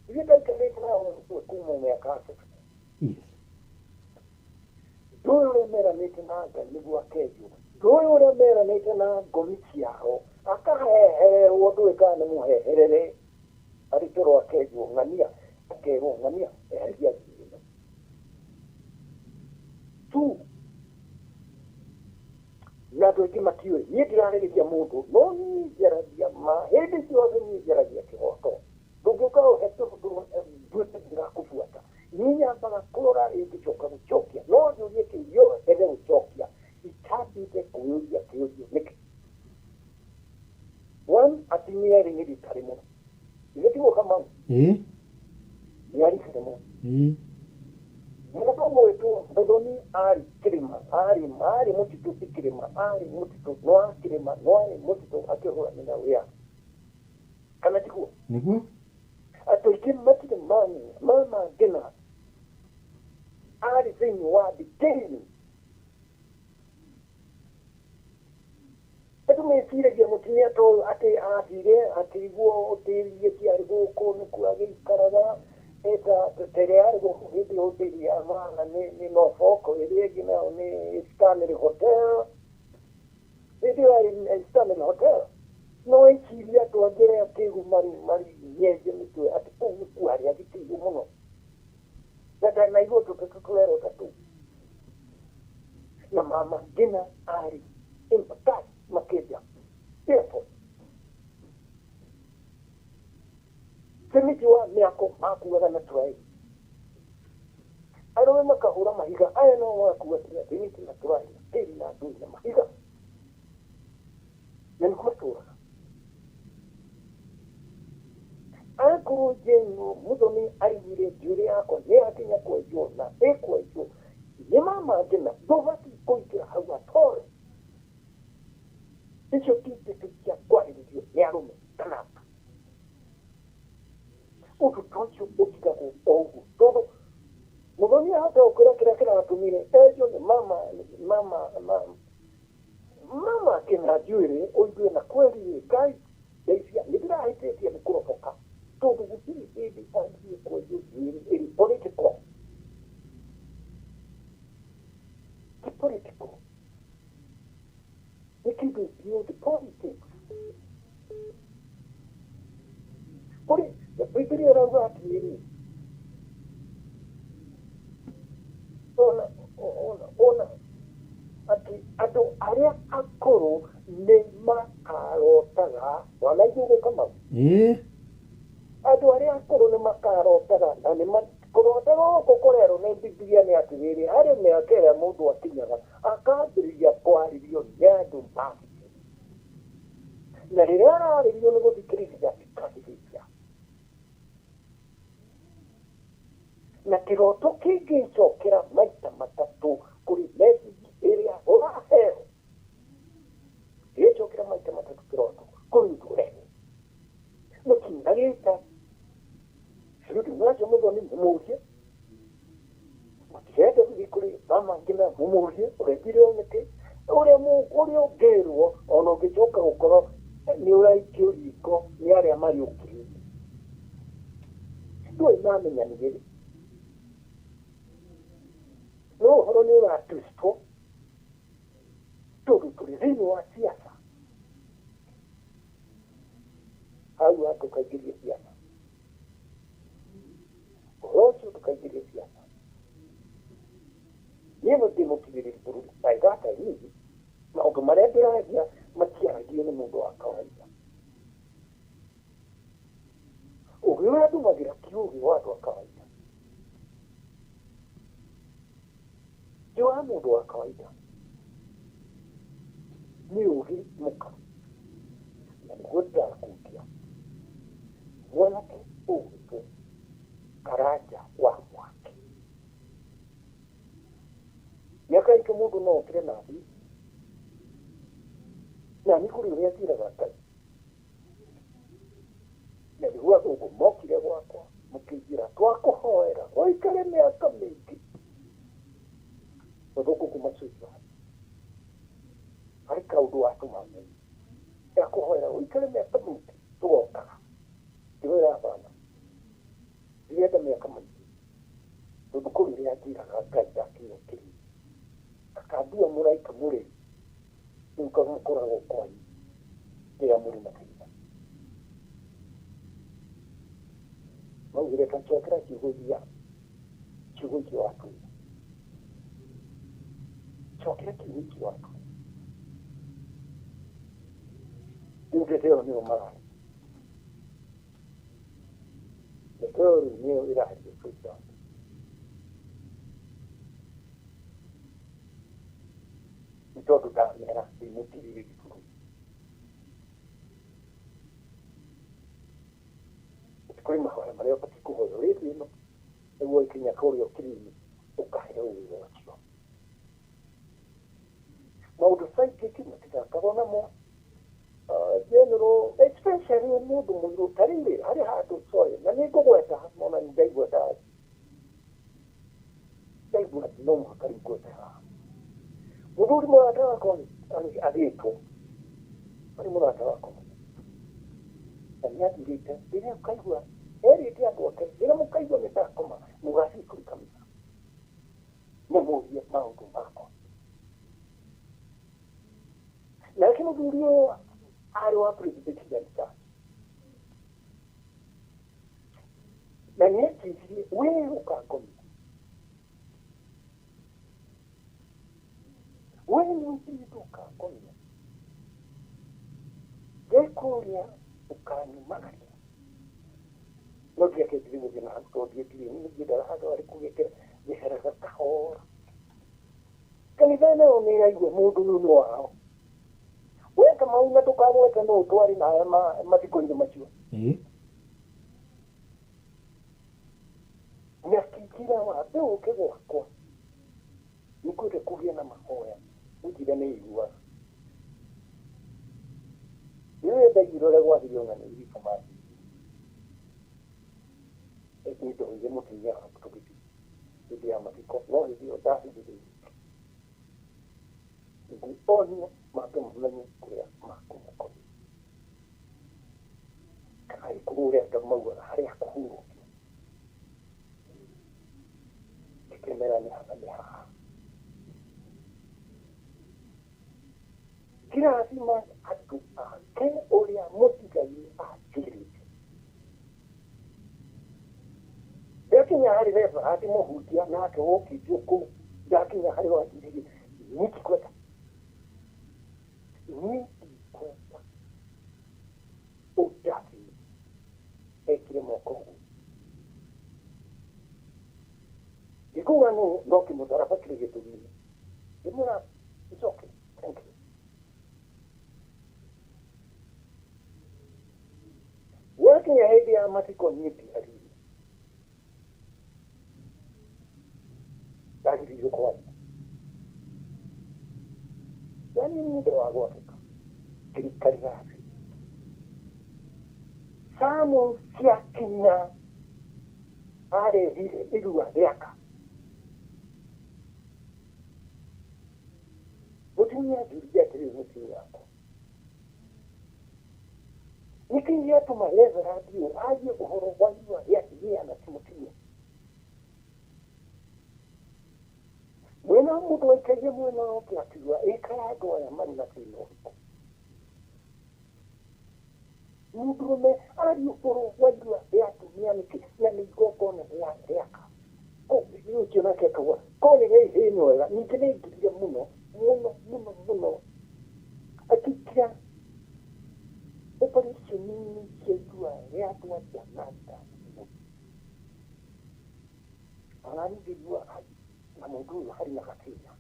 Speaker 2: ithuĩ ndaikarĩte nawe kuma mĩaka ya 60.
Speaker 1: Yes.
Speaker 2: Ndũĩ ũrĩa meranĩte na Ngai nĩguo akenjwo. Ndũĩ ũrĩa meranĩte na ngomi ciao, akahehererwo ndũĩ kana nĩ mũheherere. Arĩ toro akenjwo ng'ania, akerwo ng'ania, eheria njuĩrĩ ĩno. Two, na andũ aingĩ matiũĩ, niĩ ndirarĩrĩria mũndũ, no niĩ njaragia ma, hĩndĩ ciothe niĩ njaragia kĩhoto. Ndũngĩũka ũhe nduĩke ndĩrakũbuata. Niĩ nyambaga kũrora ĩngĩcoka gũcokia, no njũrie kĩũria ege gũcokia, itambĩte kwĩyũria kĩũria nĩkĩ. One, atumia erĩ nĩ rika rĩmwe. Githĩ tiguo Kamau?
Speaker 1: Ĩĩ.
Speaker 2: Nĩ a rika rĩmwe.
Speaker 1: Ĩĩ.
Speaker 2: Mũndũ ũgwĩtwo Mũthoni arĩ kĩrĩma, arĩ mũtitũ ti kĩrĩma, arĩ mũtitũ, no a kĩrĩma, no arĩ mũtitũ akĩhũranĩra wĩyathi. Kana tiguo?
Speaker 1: Nĩguo.
Speaker 2: Andũ aingĩ matirĩ mamenya, Mama Ngina arĩ thĩinĩ wa ndikĩini. Andũ meciragia mũtumia ta ũyũ atĩ athire akĩigua hoteli ĩngĩ arĩ gũkũ nĩkuo agĩikaraga, eta tere yarĩ gũkũ hĩndĩ hoteli ya maana nĩ Norfolk, ĩrĩa ĩngĩ nayo nĩ Stanley Hotel. Hĩndĩ ĩyo yarĩ Stanley Hotel. Akĩgu marĩ marĩ nyenje mĩtwe atĩ kũu nĩkuo harĩa agitĩirwo mũno na ndanaigua tũtũ tũrerwo ta tũu na mama Ngina arĩ Embakasi Makĩria Airport. Thimiti wa mĩako makuaga na tũraĩ, arũme makahũra mahiga, aya no makua thimiti na tũraĩ na tĩri na ndũĩ na mahiga, na nĩkuo matũraga. Akorwo General Muthoni aiguire njuĩrĩ yakwa nĩ yakinya kwenjwo na ĩkwenjwo nĩ mama Ngina, ndũbatiĩ kũingĩra hau at all. Icio ti ndeto cia kwarĩrĩrio nĩ arũme kana ũndũ ta ũcio ũtigagwo o ũguo, tondũ Muthoni ahota gũkwĩra kĩrĩa kĩratũmire enjwo nĩ mama mama mama mama Ngina njuĩrĩ, ũigue na kweli rĩ, Ngai ndeithia nĩ ndĩrahĩtĩtie nĩ kũroboka, tondũ gũtirĩ hĩndĩ athiĩ kwenjwo njuĩrĩ ĩrĩ political. Ti political, nĩ kĩndũ beyond politics. Kũrĩ Bibilia ĩrauga atĩrĩrĩ, ona ona ona atĩ andũ arĩa akũrũ nĩ makarotaga. Wanaigua ũguo, Kamau?
Speaker 1: Ĩĩ.
Speaker 2: Andũ arĩa akũrũ nĩ makarotaga, na nĩ kũrotaga gũkũ kũrerwo nĩ Bibilia nĩ atĩrĩrĩ, harĩ mĩaka ĩrĩa mũndũ akinyaga akambĩrĩria kwarĩrio nĩ andũ makĩte, na rĩrĩa ararĩrio nĩ gũthikĩrĩria athikagĩrĩria, na kĩroto kĩngĩcokera maita matatũ kũrĩ message ĩrĩa ũraheo, gĩcokera maita matatũ kĩroto kũrĩ ũndũ ũrehwo mũtinagĩta rĩu mwacio Mũthoni mũmũrie, mũtigende gũthiĩ kũrĩ mama Ngina mũmũrie ũrendire nĩkĩ, ũrĩa ũrĩa ũngĩrwo ona ũngĩcoka gũkorwo nĩ ũraikio riko nĩ arĩa marĩ ũkiri-inĩ ndũĩ mamenyanire rĩ, no ũhoro nĩ ũratwistwo tondũ tũrĩ thĩinĩ wa siasa. Hau ndũkaingĩrie siasa ũhoro ũcio, ndũkaingĩrie siasa. Niĩ no ndĩ mũkinyĩrĩri bũrũri by that I mean maũndũ marĩa ndĩraria matiaragio nĩ mũndũ wa kawaida. Ũgĩ ũrĩa ndũmagĩra ti ũgĩ wa andũ a kawaida, ti wa mũndũ wa kawaida, nĩ ũgĩ mũkaru, na nĩguo ndĩrakundia mwanake ũgwĩtwo Karanja wa Mwaki. Mĩaka itũ mũndũ no okĩre na athiĩ, na niĩ kũrĩ ũrĩa njĩraga Ngai, na nĩguo athũngũ mokire gwakwa mũkĩnjĩra twakũhoera ũikare mĩaka mĩingĩ. Mũthũngũ kuma Switzerland harĩ kaũndũ watũma menye, ndakũhoera ũikare mĩaka mĩingĩ tũgokaga. Ngĩmwĩra hapana, ndirenda mĩaka mĩingĩ, tondũ kũrĩ ũrĩa njĩraga Ngai ndakinya kĩrĩ akandua mũraika mũrĩi rĩu ngamũkoragwo kwanyu rĩrĩa mũrĩ na thĩna. Maugire tacokera ciugo iria, ciugo icio watwĩra, cokera kiugo icio watwĩra. Rĩu ndeto ĩyo nĩyo mararia, ndeto ĩyo rĩu nĩyo ĩraria Switzerland, nĩ tondũ ndamera ndĩ mũtirĩrĩri bũrũri. Kũrĩ mahoya marĩa ũbatiĩ kũhoya ũrĩ thĩ ĩno nĩguo ĩkinya kũrĩa ũkiri-inĩ ũkaheo wĩra ũcio. Maũndũ psychic matithakagwo namo, general especially mũndũ mũirũ. Ta rĩu rĩ, harĩ handũ, sorry, na nĩ ngũgweta ona nĩ ndaigua ndaigua atĩ no mũhaka rĩu ngwete haha. Mũthuri mũrata wakwa agĩtwo arĩ mũrata wakwa na nĩ athirĩte, rĩrĩa ũkaigua erĩte andũ ake, rĩrĩa mũkaigua nĩ ndakoma mũgathiĩ kũrĩ kanitha mũmũrie maũndũ makwa. Nake mũthuri ũyũ arĩ wa Presbyterian Church. Na nĩanjĩrire we ũkangomia. We nĩũnjĩrĩte ũkangomia. Ndekũria ũkanyumagaria. No ndiakendire gũthiĩ na hau tondũ ndirĩ nĩngĩendaga handũ harĩ kũgĩkĩra njeheraga kahora. Kanitha nayo nĩĩraigua mũndũ ũyũ nĩ wao. We Kamau na ndũkamwete nũ twarĩ nawe mathiko-inĩ macio.
Speaker 1: Ĩĩ.
Speaker 2: Na akĩnjĩra wambe ũke gwakwa nĩngwenda kũgĩa na mahoya ũnjĩre nĩ iguaga. Rĩrĩa ndaiguire ũrĩa gwathire ona nĩ iriko manjĩrire. Nĩ ndoire mũtumia waku tũgĩthiĩ hĩndĩ ya mathiko no hĩndĩ ĩyo ndahithĩrĩirie. Nĩguo onio mambe mamenye kũrĩa makũmũkomia. Kana gĩkũrũ ũrĩa andũ maugaga harĩa kũhurũkio. Ngĩkĩmera nĩ haha nĩ haha. Kĩrathima andũ ake ũrĩa mũtigairĩ anjĩrĩte. Ndakinya harĩ Reverend mũhunjia nake wokĩte kũu, ndakinya harĩ wanjĩrĩire niĩ ndikwenda. Niĩ ndikwenda ũndathime. Ekire moko ũguo. Ngĩkuga nũ no kĩmũtharaba kĩrĩ gĩthũri-inĩ. Ngĩmwĩra it's okay, thank you. Gwakinya hĩndĩ ya mathiko niĩ ndiaririe. Ndagĩrĩirwo kwaria. Yani nĩ ũndũ wa gwakĩka. Ngĩikarĩra thĩ. Samu ciakinya arehire irua rĩaka. Mũtumia anjũririe atĩrĩrĩ mũtumia wakwa. Nĩkĩ gĩatũma Reverend ũyũ arie ũhoro wa irua rĩa atumia na ti mũtumia? Mwena wa mũndũ waikaire mwena ũngĩ akiuga ĩkaĩ andũ aya marĩ na thĩna ũrĩkũ? Mũndũrũme arie ũhoro wa irua rĩa atumia nĩkĩ na nĩ igongona rĩa rĩaka? Ũcio nake akauga ko nĩ rĩa ihĩĩ nĩ wega. Ningĩ nĩ aingĩrire mũno mũno mũno mũno akĩingĩra operation-inĩ cia irua rĩa andũ a na nda. Ona niĩ ngĩigua na mũndũ ũyũ harĩ na gathĩna.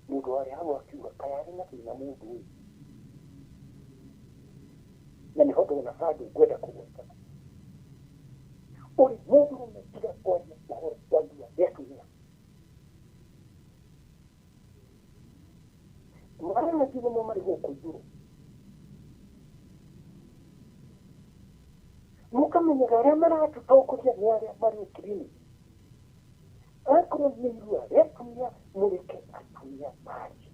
Speaker 2: Mũndũ warĩ hau akiuga kaĩ arĩ na thĩna mũndũ ũyũ. Na nĩho ndona handũ ngwenda kũgweta. Ũrĩ mũndũrũme tiga kwaria ũhoro wa irua rĩa atumia. Marĩa nĩmo marĩ gũkũ igũrũ. Mũkamenyaga arĩa maratũtongoria nĩ arĩa marĩ ũkiri-inĩ. Akorwo nĩ irua rĩa atumia mũreke atumia marie.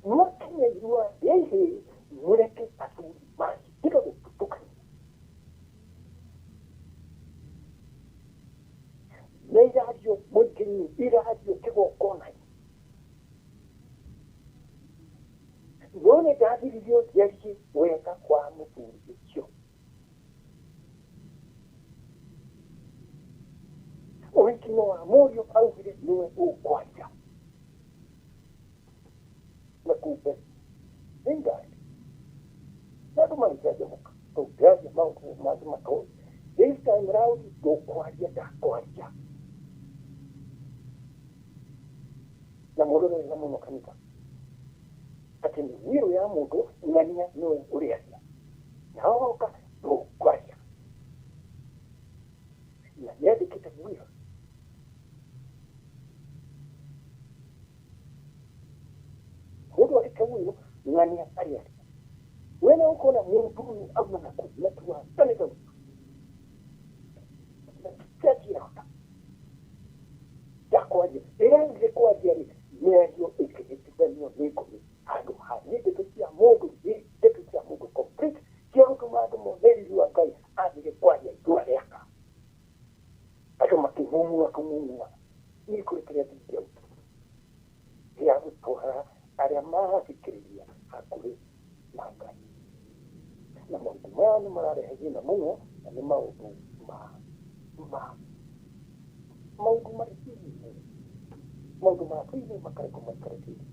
Speaker 2: Mwakinya irua rĩa ihĩĩ mũreke athuri marie. Tiga gũtutũkania. Na irario mũingĩ-inĩ, irario kĩgongona-inĩ. No nĩ ndathiririo njarie wega wa mũthuri ũcio. Ũhiki-inĩ wa mũriũ augire nĩwe ũkwaria. Na kumbe nĩ ngari. Na andũ magĩcanjamũka tũngĩaria maũndũ mangĩ matoĩ. This time round ndũkwaria ndakwaria. Na mũrore wega mũno kanitha. Atĩ nĩ wĩrũ ya mũndũ ng'ania nĩwe ũrĩaria. Na woka ndũkwaria. Na nĩandĩkĩte wĩra. Mũndũ andĩke wĩrũ ng'ania arĩaria. We no ũkona mũndũ ũyũ auma na kũ na ti wa kanitha witũ. Na ti ndakwaria. Rĩrĩa agire kwaria rĩ, mĩario ĩkĩhĩtithanio nĩ ngũĩ handũ ha nĩ ndeto cia mũndũ nĩ ndeto cia mũndũ complete cia gũtũma andũ mone riri wa Ngai athire kwaria irua rĩaka. Andũ makĩng'ung'ua kũng'ung'ua. Niĩ kũrĩ kĩrĩa ndingĩauga gĩa gũtwara arĩa marathikĩrĩria hakuhĩ na Ngai. Na maũndũ maya nĩ mararehe thĩna mũno Na nĩ maũndũ ma ma maũndũ marĩ thĩinĩ, maũndũ ma thĩinĩ makarekwo maikare thĩinĩ.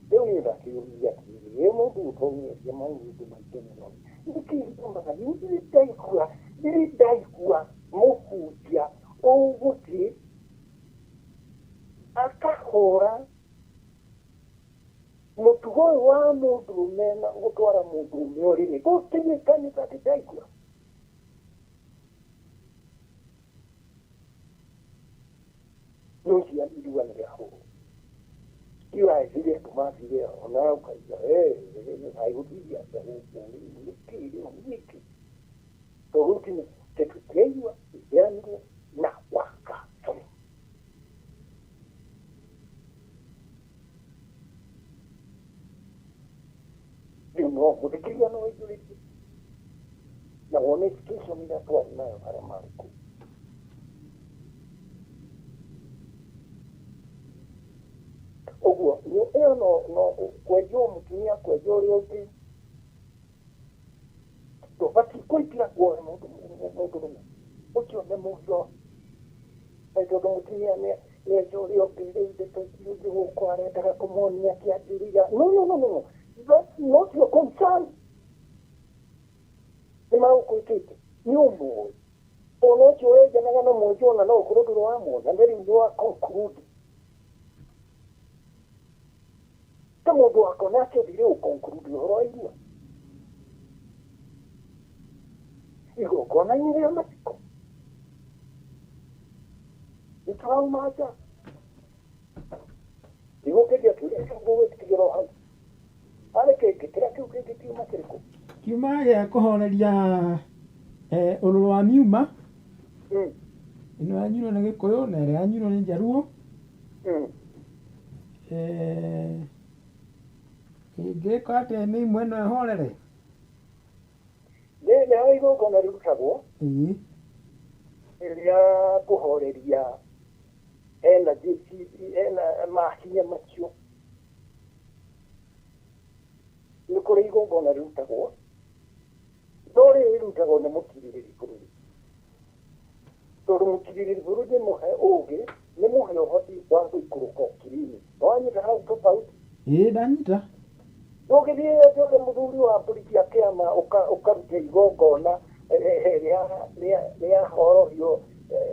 Speaker 2: Rĩu niĩ ndakĩũria atĩrĩrĩ, wĩ mũndũ ũtonyetie maũndũ maingĩ mũno, nĩkĩ gĩtũmaga ndirĩ ndaigua, ndirĩ ndaigua mũhunjia ũgũthiĩ akahũra mũtugo ũyũ wa mũndũrũme na gũtwara mũndũrũme ũrĩrĩ, gũtirĩ kanitha ndĩ ndaigua. No cia irua nĩ rĩahũrwo. Irathire andũ mathire ona ũkaiga gũthiĩ atĩa gũkũ nĩkĩ rĩu nĩkĩ tondũ kinya kĩndũ kĩaigua ĩheanirwo na wakatũrĩ. Rĩu no mũthikĩria no aiyũrĩtie na wone education ĩrĩa twarĩ nayo arĩa marĩ kũu. Ũguo ĩyo no no kwenjwo mũtumia kwenjwo ũrĩa ũngĩ ndũbatiĩ kũingĩra kuoya mũndũrũme ũcio nĩ mũgiro, nĩ tondũ mũtumia nĩenja ũrĩa ũngĩ, rĩu ndeto icio ũngĩ gũkũ arendaga kũmuonia kĩambĩrĩria. No, no, no, no, no, that's not your concern. Nĩ magũkwĩkĩte nĩ ũmũĩ ona ũcio wenjanaga na mwenjwo ona no ũkorwo ndũrĩ wamuona na rĩu nĩ wa conclude ta mũndũ wakwa nake ũthire gũ conclude ũhoro wa irua igongona-inĩ rĩa mathiko nĩ tũrauma nja ndigũkĩria kĩũria kĩu ngũgĩtigĩra o hau arĩ kĩngĩ kĩrĩa kĩu kĩngĩ kiuma kĩrĩkũ?
Speaker 1: Kiuma gĩa kũhoreria ũrũrũ wa miuma. Ĩno yanyuirwo nĩ Gĩkũyũ na ĩrĩa yanyuirwo nĩ Njaruo. Ĩngĩka atĩa mĩimũ ĩno ĩhorere?
Speaker 2: Nĩ harĩ igongona rĩrutagwo rĩa kũhoreria energy, ena mahinya macio. Nĩ kũrĩ igongona rĩrutagwo, no rĩrĩ rĩrutagwo nĩ mũtirĩrĩri bũrũri. Tondũ mũtirĩrĩri bũrũri nĩ mũhe ũgĩ, nĩ mũhe ũhoti wa gũikũrũka ũkiri-inĩ. Nĩwanyita hau tofauti?
Speaker 1: Ĩĩ ndanyita.
Speaker 2: Ndũngĩthiĩ atĩ ũrĩ mũthuri wa mbũri cia kĩama ũkaruta igongona rĩa horohio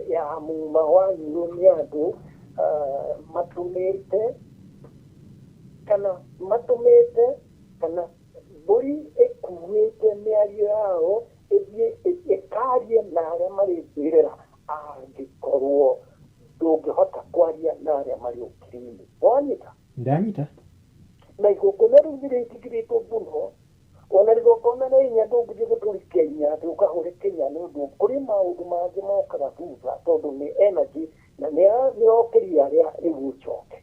Speaker 2: ya muma wanyuirwo nĩ andũ matũmĩte kana matũmĩte kana mbũri ĩkuĩte mĩario yao ĩthiĩ ĩkarie na arĩa marĩ mbĩrĩra angĩkorwo ndũngĩhota kwaria na arĩa marĩ ũkiri-inĩ. Wanyita?
Speaker 1: Ndanyita.
Speaker 2: Na igongona rĩu nĩ rĩtigĩrĩtwo mũno, ona igongona rĩa inya ndũngĩthiĩ gũtũrikia inya atĩ ũkahũre kĩnya nĩ ũndũ kũrĩ maũndũ mangĩ mokaga thutha tondũ nĩ energy na nĩ yokĩria arĩa rĩu ũcoke.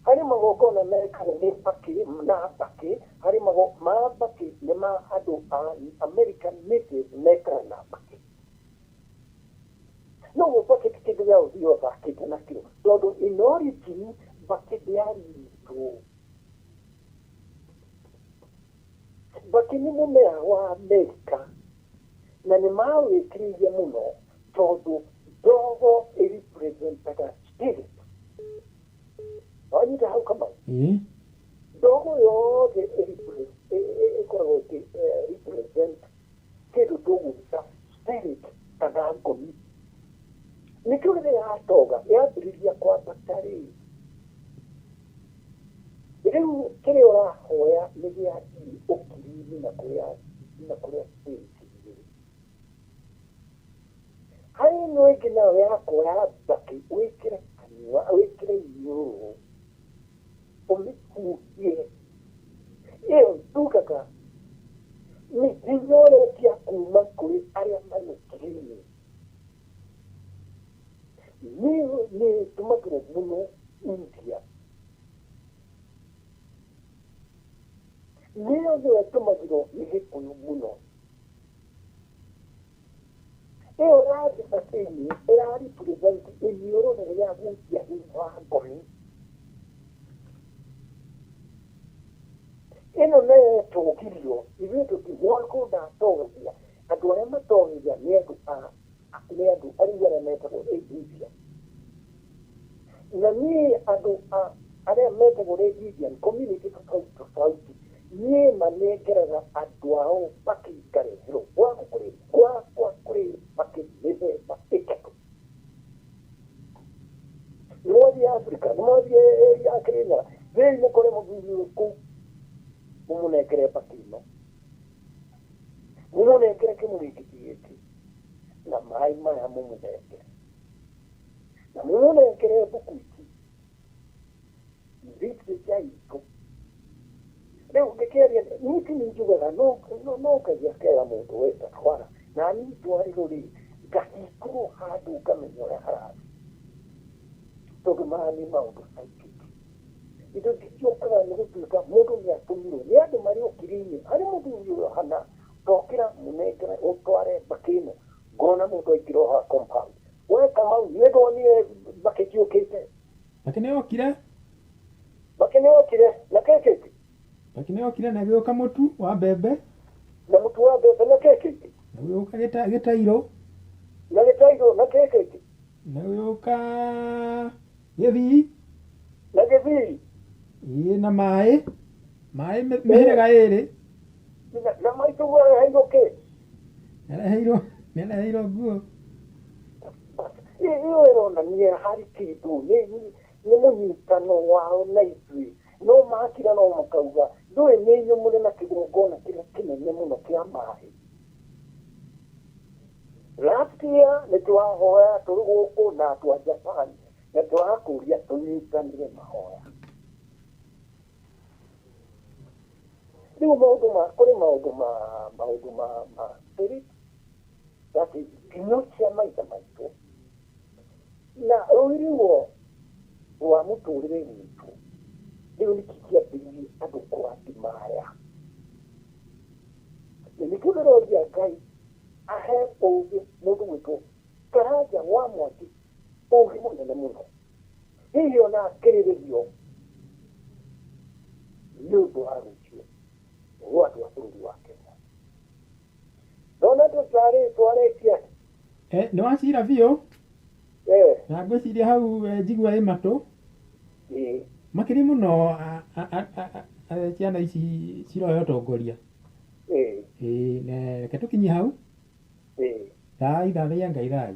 Speaker 2: Harĩ magongona mekagwo nĩ mbakĩ na mbakĩ, harĩ ma mbakĩ nĩ ma andũ a American Native mekaga na mbakĩ. No mbakĩ ti kĩndũ gĩa gũthiĩ ũthakĩte nakĩo tondũ in origin mbakĩ ndĩarĩ itũ. Mbakĩ nĩ mũmera wa Amerika na nĩ mawĩkĩrĩire mũno tondũ ndogo ĩrepresentaga spirit. Wanyita hau Kamau?
Speaker 1: Ĩĩ.
Speaker 2: Ndogo yothe ĩkoragwo ĩkĩ represent kĩndũ tũgwĩta spirit kana ngomi. Nĩkĩo rĩrĩa yatoga yambĩrĩria kwambata rĩ, rĩu kĩrĩa ũrahoya nĩ gĩathiĩ ũkiri-inĩ na kũrĩa na kũrĩa spirit irĩ. Harĩ ĩno ĩngĩ nayo ya kuoya mbakĩ wĩkĩre kanua wĩkĩre iniũrũ ũmĩhuhie, ĩyo ndugaga nĩ hinya ũretia kuma kũrĩ arĩa marĩ ũkiri-inĩ. Nĩ ĩtũmagĩrwo mũno India. Nĩyo nĩyo ĩtũmagĩrwo nĩ Gĩkũyũ mũno. Ĩyo ya mbakĩ-inĩ ĩra represent iniũrũ rĩrĩa rĩahutia hinya wa ngomi. Ĩno nayo yetũgirio ithuĩ tũtimwakũ ndatogagia Andũ arĩa matongia nĩ andũ a nĩ andũ arĩa arĩa metagwo Indian. Na niĩ andũ a arĩa metagwo Indian community tofauti tofauti, niĩ manengeraga andũ ao mbakĩ ngareherwo gwakwa kũrĩ gwakwa kũrĩ mbakĩ mĩthemba ĩtatũ. Nĩ mwathiĩ Africa, nĩ mwathiĩ ya Kĩrĩnyaga, thiĩi mũkore mũthuri ũyũ kũu, mũmũnengere mbakĩ ĩno, mũmũnengere kĩmũrĩngĩti gĩkĩ na maĩ maya mũmũnengere, na mũmũnengere mbuku ici, literature itũ. Rĩu ngĩkĩaria niĩ ti niĩ njugaga, no no no Ngai akera mũndũ we tatwara na niĩ ndwarĩrwo rĩ, ngahingũrwo handũ ngamenya ũrĩa harathiĩ, tondũ maya nĩ maũndũ psychic. Indo ici ciũkaga nĩ gũtuĩka mũndũ nĩ atũmirwo nĩ andũ marĩ ũkiri-inĩ, harĩ mũthuri ũyũ hana tokĩra mũnengere ũtware mbakĩ ĩno, ngona mũndũ aingĩra o haha compound, we Kamau nĩ ndonire mbakĩ ciũkĩte.
Speaker 1: Mbakĩ nĩ yokire.
Speaker 2: Mbakĩ nĩ yokire na kĩ kĩngĩ?
Speaker 1: Mbakĩ nĩ yokire na ĩgĩũka mũtu wa mbembe.
Speaker 2: Na mũtu wa mbembe na kĩ kĩngĩ?
Speaker 1: Na gũgĩũka gĩtairũ.
Speaker 2: Na gĩtairũ na kĩ kĩngĩ?
Speaker 1: Na gũgĩũka gĩthii.
Speaker 2: Na gĩthii.
Speaker 1: Ĩĩ na maĩ. Maĩ mĩhĩrĩga ĩrĩ.
Speaker 2: Na maitũguo areheirwo kĩ?
Speaker 1: Nĩareheirwo nĩareheirwo nguo.
Speaker 2: Ĩyo ĩronania harĩ kĩndũ nĩ nĩ mũnyitano wao na ithuĩ. No makira no makauga ndũĩ nĩ inyuĩ mũrĩ na kĩgongona kĩrĩa kĩnene mũno kĩa maĩ. Last year nĩ twahoya tũrĩ gũkũ na andũ a Japan na tũrakũria tũnyitanĩre mahoya. Rĩu maũndũ ma kũrĩ maũndũ ma maũndũ ma ma spirit that is nginyo cia maithe maitũ na rũirigo rwa mũtũrĩre witũ rĩu nĩkĩ kĩambĩrĩirie andũ kũrathima aya. Na nĩkĩo ndĩroria Ngai ahe ũgĩ mũndũ gwĩtwo Karanja wa Mwangi ũgĩ mũnene mũno, hihi ona akĩrĩrĩrio nĩ ũndũ wa rũciũ rwa andũ a bũrũri wa Kenya. Ndona tũtarĩ twarĩkia.
Speaker 1: Nĩ wacira biũ. Na ngwĩciria hau njigua ĩ matũ. Makĩria mũno ciana ici ciroya ũtongoria. Ĩĩ, reke tũkinyie hau. Thai thathaiya Ngai thai.